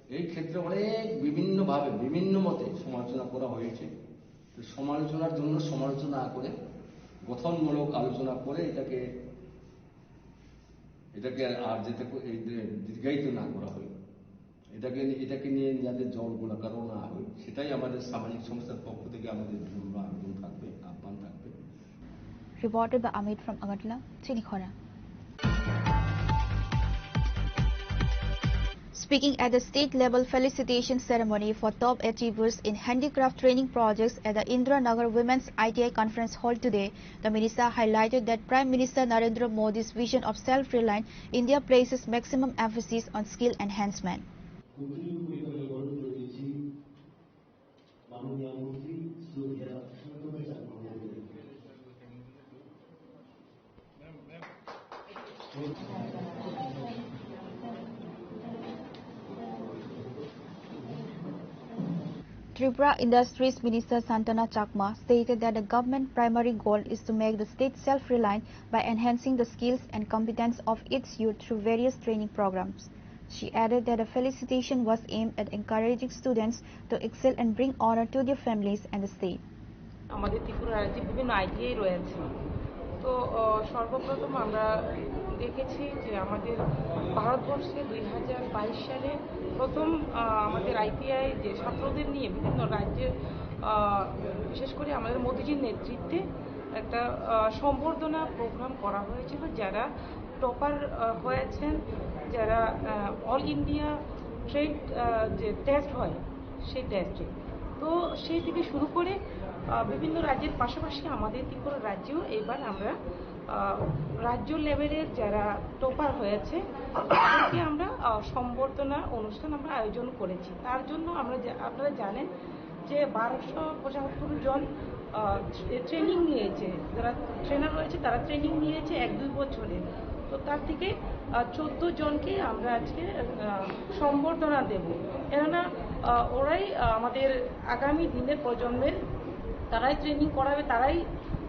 এই ক্ষেত্রে অনেক বিভিন্নভাবে, বিভিন্ন মতে সমালোচনা করা হয়েছে। তো সমালোচনার জন্য সমালোচনা না করে গঠনমূলক আলোচনা করে এটাকে, এটাকে আর যেতে কো-, এই যে দীর্ঘায়িত না করা হয়, এটাকে, এটাকে নিয়ে যাতে জল গোলাকারও না হয়, সেটাই আমাদের সামাজিক সংস্থার পক্ষ থেকে আমাদের বিনম্র আবেদন থাকবে, আহ্বান থাকবে। Reported by Amit from Agartala, Chinikhora. Speaking at the state level felicitation ceremony for top achievers in handicraft training projects at the Indiranagar Women's I T I Conference Hall today, the minister highlighted that Prime Minister Narendra Modi's vision of self-reliant India places maximum emphasis on skill enhancement. Tripura Industries Minister Santana Chakma stated that the government primary goal is to make the state self-reliant by enhancing the skills and competence of its youth through various training programs. She added that the felicitation was aimed at encouraging students to excel and bring honor to their families and the state. আমাদের ত্রিপুরা রাজ্যে বিভিন্ন আইটিআই রয়েছে। তো, আহ, সর্বপ্রথম আমরা দেখেছি যে আমাদের ভারতবর্ষে দুই হাজার বাইশ সালে প্রথম, আহ, আমাদের আইটিআই যে ছাত্রদের নিয়ে বিভিন্ন রাজ্যে, আহ, বিশেষ করে আমাদের মোদিজির নেতৃত্বে একটা, আহ, সম্বর্ধনা প্রোগ্রাম করা হয়েছিল, যারা টপার, আহ, হয়েছেন, যারা, আহ, অল ইন্ডিয়া ট্রেড, আহ, যে টেস্ট হয়, সেই টেস্টে। তো সেই থেকে শুরু করে, আহ, বিভিন্ন রাজ্যের পাশাপাশি আমাদের ত্রিপুরা রাজ্যেও এবার আমরা, আহ, রাজ্য লেভেলের যারা টপার হয়েছে, তাদেরকে আমরা, আহ, সম্বর্ধনা অনুষ্ঠান আমরা আয়োজন করেছি। তার জন্য আমরা জা-, আপনারা জানেন যে বারোশো পঁচাত্তর জন, আহ, ট্রে-, ট্রেনিং নিয়েছে, যারা ট্রেনার রয়েছে তারা ট্রেনিং নিয়েছে এক দুই বছরে। তো তার থেকে, আহ, চোদ্দ জনকে আমরা আজকে, আহ, সম্বর্ধনা দেব। কেননা, আহ, ওরাই, আহ, আমাদের আগামী দিনের প্রজন্মের, তারাই ট্রেনিং করাবে, তারাই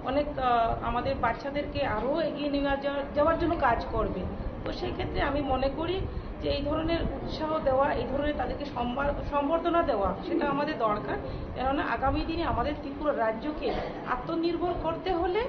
অনেক, আহ, আমাদের বাচ্চাদেরকে আরও এগিয়ে নিয়ে যাওয়ার, যাওয়ার জন্য কাজ করবে। তো সেই ক্ষেত্রে আমি মনে করি যে এই ধরনের উৎসাহ দেওয়া, এই ধরনের তাদেরকে সম্বার-, সম্বর্ধনা দেওয়া, সেটা আমাদের দরকার। কেননা আগামী দিনে আমাদের ত্রিপুরা রাজ্যকে আত্মনির্ভর করতে হলে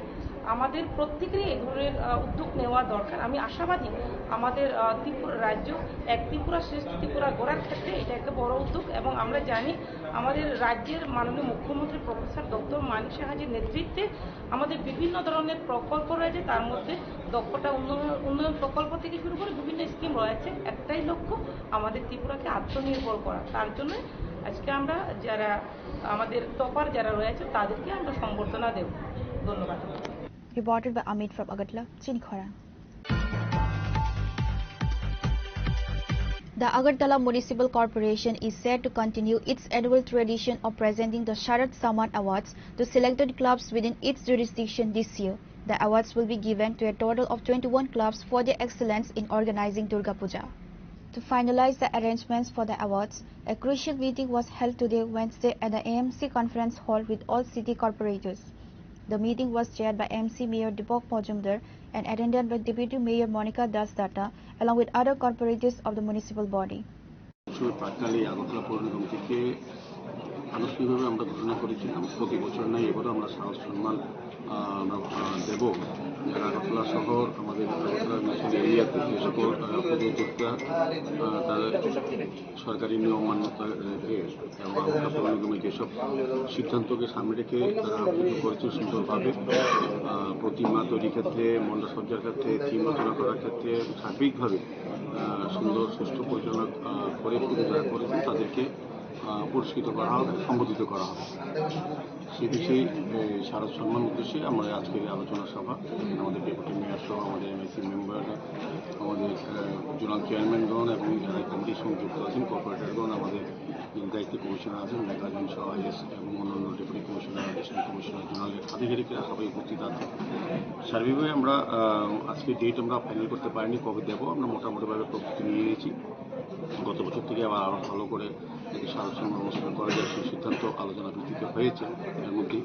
আমাদের প্রত্যেকেরই এই ধরনের, আহ, উদ্যোগ নেওয়া দরকার। আমি আশাবাদী আমাদের, আহ, ত্রিপুরা রাজ্য এক ত্রিপুরা শ্রেষ্ঠ ত্রিপুরা গড়ার ক্ষেত্রে এটা একটা বড় উদ্যোগ, এবং আমরা জানি আমাদের রাজ্যের মাননীয় মুখ্যমন্ত্রী প্রফেসর ডক্টর মানিক সাহাজির নেতৃত্বে আমাদের বিভিন্ন ধরনের প্রকল্প রয়েছে, তার মধ্যে দক্ষতা উন্নয়ন, উন্নয়ন প্রকল্প থেকে শুরু করে বিভিন্ন স্কিম রয়েছে। একটাই লক্ষ্য, আমাদের ত্রিপুরাকে আত্মনির্ভর করা। তার জন্য আজকে আমরা যারা আমাদের টপার যারা রয়েছে, তাদেরকে আমরা সম্বর্ধনা দেব। ধন্যবাদ। Reported by Amit from Agartala, Chinikhora. The Agartala Municipal Corporation is set to continue its annual tradition of presenting the Sharad Samman Awards to selected clubs within its jurisdiction this year. The awards will be given to a total of twenty-one clubs for their excellence in organizing Durga Puja. To finalize the arrangements for the awards, a crucial meeting was held today, Wednesday, at the A M C Conference Hall with all city corporators. The meeting was chaired by M C Mayor Deepak Majumdar and attended by Deputy Mayor Monica Das Datta, along with other corporators of the municipal body. উৎসবের প্রাক্কালে আগরতলা পৌর নিগম থেকে আনুষ্ঠানিকভাবে আমরা ঘোষণা করেছিলাম, প্রতি বছর নাই, এবারও আমরা শারদ সম্মান, আহ, আমরা, আহ, দেব। যারা আগরতলা শহর, আমাদের আগরতলা মিউনিসিপ্যাল এরিয়াতে যে সকল, আহ, পর্যটকরা, আহ, তাদের সরকারি নিয়ম মান্যতা রেখে এবং আগরতলা পৌর নিগমের যেসব সিদ্ধান্তকে সামনে রেখে তারা পুজো করেছে সুন্দরভাবে, আহ, প্রতিমা তৈরির ক্ষেত্রে, মণ্ডপ সজ্জার ক্ষেত্রে, থিম রচনা করার ক্ষেত্রে সার্বিকভাবে, আহ, সুন্দর সুষ্ঠু পরিচালনা, আহ, করে পুজো যারা করেছেন তাদেরকে, আহ, পুরস্কৃত করা হবে, সম্মানিত করা হবে। সে বিষয়ে এই শারদ সম্মান উদ্দেশ্যে আমরা আজকের এই আলোচনা সভা, এখানে আমাদের ডেপুটি মেয়র সহ আমাদের এমএসি মেম্বার, আমাদের, আহ, জোনাল চেয়ারম্যানগণ এবং যারা কমিটির সঙ্গে যুক্ত আছেন, কর্পোরেটরগণ, আমাদের যিনি দায়িত্বে কমিশনার আছেন, মেঘাজন সহ আইএস এবং অন্যান্য deputy commissioner, additional commissioner, zonal আধিকারিকরা সবাই উপস্থিত আছেন। সার্বিকভাবে আমরা, আহ, আজকে ডেট আমরা ফাইনাল করতে পারিনি, কবে দেব, আমরা মোটামুটিভাবে প্রস্তুতি নিয়ে নিয়েছি। গত বছর থেকে আবার আরও ভালো করে যদি শারদ সম্মান অনুষ্ঠান করা যায়, সেই সিদ্ধান্ত আলোচনা ভিত্তিতে হয়েছে এর মধ্যে।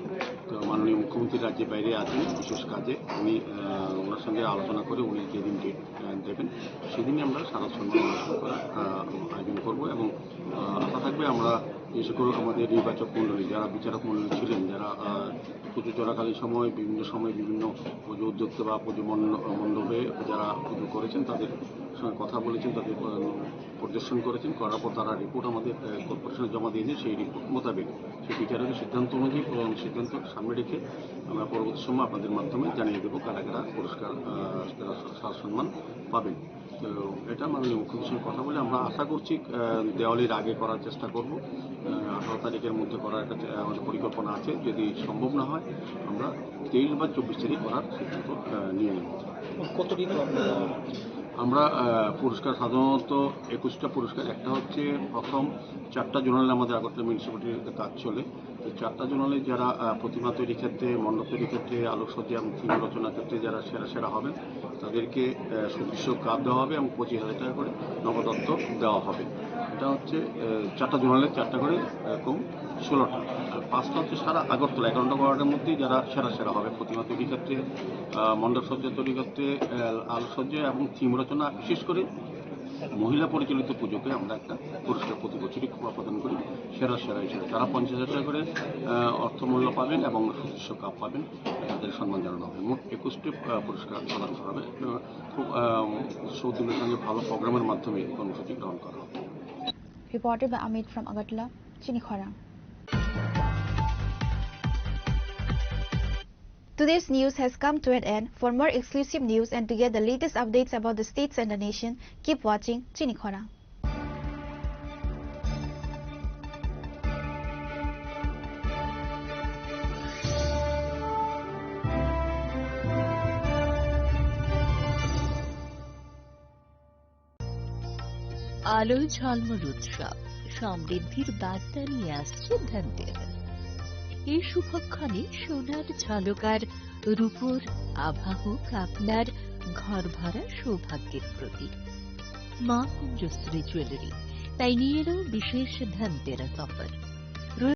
তো মাননীয় মুখ্যমন্ত্রী রাজ্যে বাইরে আছেন বিশেষ কাজে, উনি, আহ, ওনার সঙ্গে আলোচনা করে উনি যেদিন ডেট, আহ, দেবেন, সেদিনই আমরা শারদ সম্মান অনুষ্ঠান করার, আহ, আয়োজন করব এবং, আহ, আশা থাকবে আমরা যে সকল আমাদের নির্বাচক মণ্ডলী, যারা বিচারক মণ্ডলী ছিলেন, যারা, আহ, পুজো চলাকালীন সময় বিভিন্ন সময় বিভিন্ন পুজো উদ্যোক্তা বা পুজো মণ্ড-, মণ্ডপে যারা পুজো করেছেন, তাদের সঙ্গে কথা বলেছেন, তাদের, আহ, পরিদর্শন করেছেন, করার পর তারা রিপোর্ট আমাদের, আহ, কর্পোরেশনে জমা দিয়েছেন। সেই রিপোর্ট মোতাবেক, সেই বিচারকের সিদ্ধান্ত অনুযায়ী, আহ, সিদ্ধান্ত সামনে রেখে আমরা পরবর্তী সময় আপনাদের মাধ্যমে জানিয়ে দেবো কারা কারা পুরস্কার, আহ, তারা সা-, সম্মান পাবেন। তো এটা মাননীয় মুখ্যমন্ত্রীর সঙ্গে কথা বলে আমরা আশা করছি, আহ, দেওয়ালির আগে করার চেষ্টা করব। আহ, আঠারো তারিখের মধ্যে করার একটা চে-, আমাদের পরিকল্পনা আছে। যদি সম্ভব না হয়, আমরা তেইশ বা চব্বিশ তারিখ করার সিদ্ধান্ত, আহ, নিয়ে নেব। কতটি club? আমরা, আহ, পুরস্কার সাধারণত একুশটা পুরস্কার। একটা হচ্ছে প্রথম চারটা জোনালে আমাদের আগরতলা মিউনিসিপ্যালিটির কাজ চলে। তো চারটা জোনালে যারা, আহ, প্রতিমা তৈরির ক্ষেত্রে, মণ্ডপ তৈরির ক্ষেত্রে, আলোকসজ্জা এবং থিম রচনার ক্ষেত্রে যারা সেরা সেরা হবেন, তাদেরকে, আহ, সুদৃশ্য কাপ দেওয়া হবে এবং পঁচিশ হাজার টাকা করে নগদ অর্থ দেওয়া হবে। এটা হচ্ছে, আহ, চারটা জোনালে চারটা করে, এরকম ষোলোটা। আর পাঁচটা হচ্ছে সারা আগরতলা একান্ন ওয়ার্ডের মধ্যে যারা সেরা সেরা হবে প্রতিমা তৈরির ক্ষেত্রে, আহ, মণ্ডপ সজ্জা তৈরির ক্ষেত্রে, আহ, আলোকসজ্জা এবং থিম রচনা, বিশেষ করে মহিলা পরিচালিত পুজোকে আমরা একটা পুরস্কার প্রতি বছরই খুব প্রদান করি সেরা সেরা হিসেবে। তারা পঞ্চাশ হাজার টাকা করে, আহ, অর্থমূল্য পাবেন এবং সুদৃশ্য কাপ পাবেন, তাদের সম্মান জানানো হবে। মোট একুশটি, আহ, পুরস্কার প্রদান করা হবে। আহ, খুব, আহ, উৎসাহ উদ্দীপনার সঙ্গে ভালো প্রোগ্রামের মাধ্যমে এই কর্মসূচি গ্রহণ করা হবে। Reported by Amit from Agartala, Chini Khorang. Today's news has come to an end. For more exclusive news and to get the latest updates about the states and the nation, keep watching Chini Khorang. আলো ঝলমল উৎসব, সমৃদ্ধির বার্তা নিয়ে আসছে ধনতেরাস। এই শুভক্ষণে সোনার ঝলক আর রূপোর আভা হোক আপনার ঘর ভরা সৌভাগ্যের প্রতীক। মা মঞ্জুশ্রী জুয়েলারি তাই নিয়ে এলো বিশেষ ধনতেরাস অফার।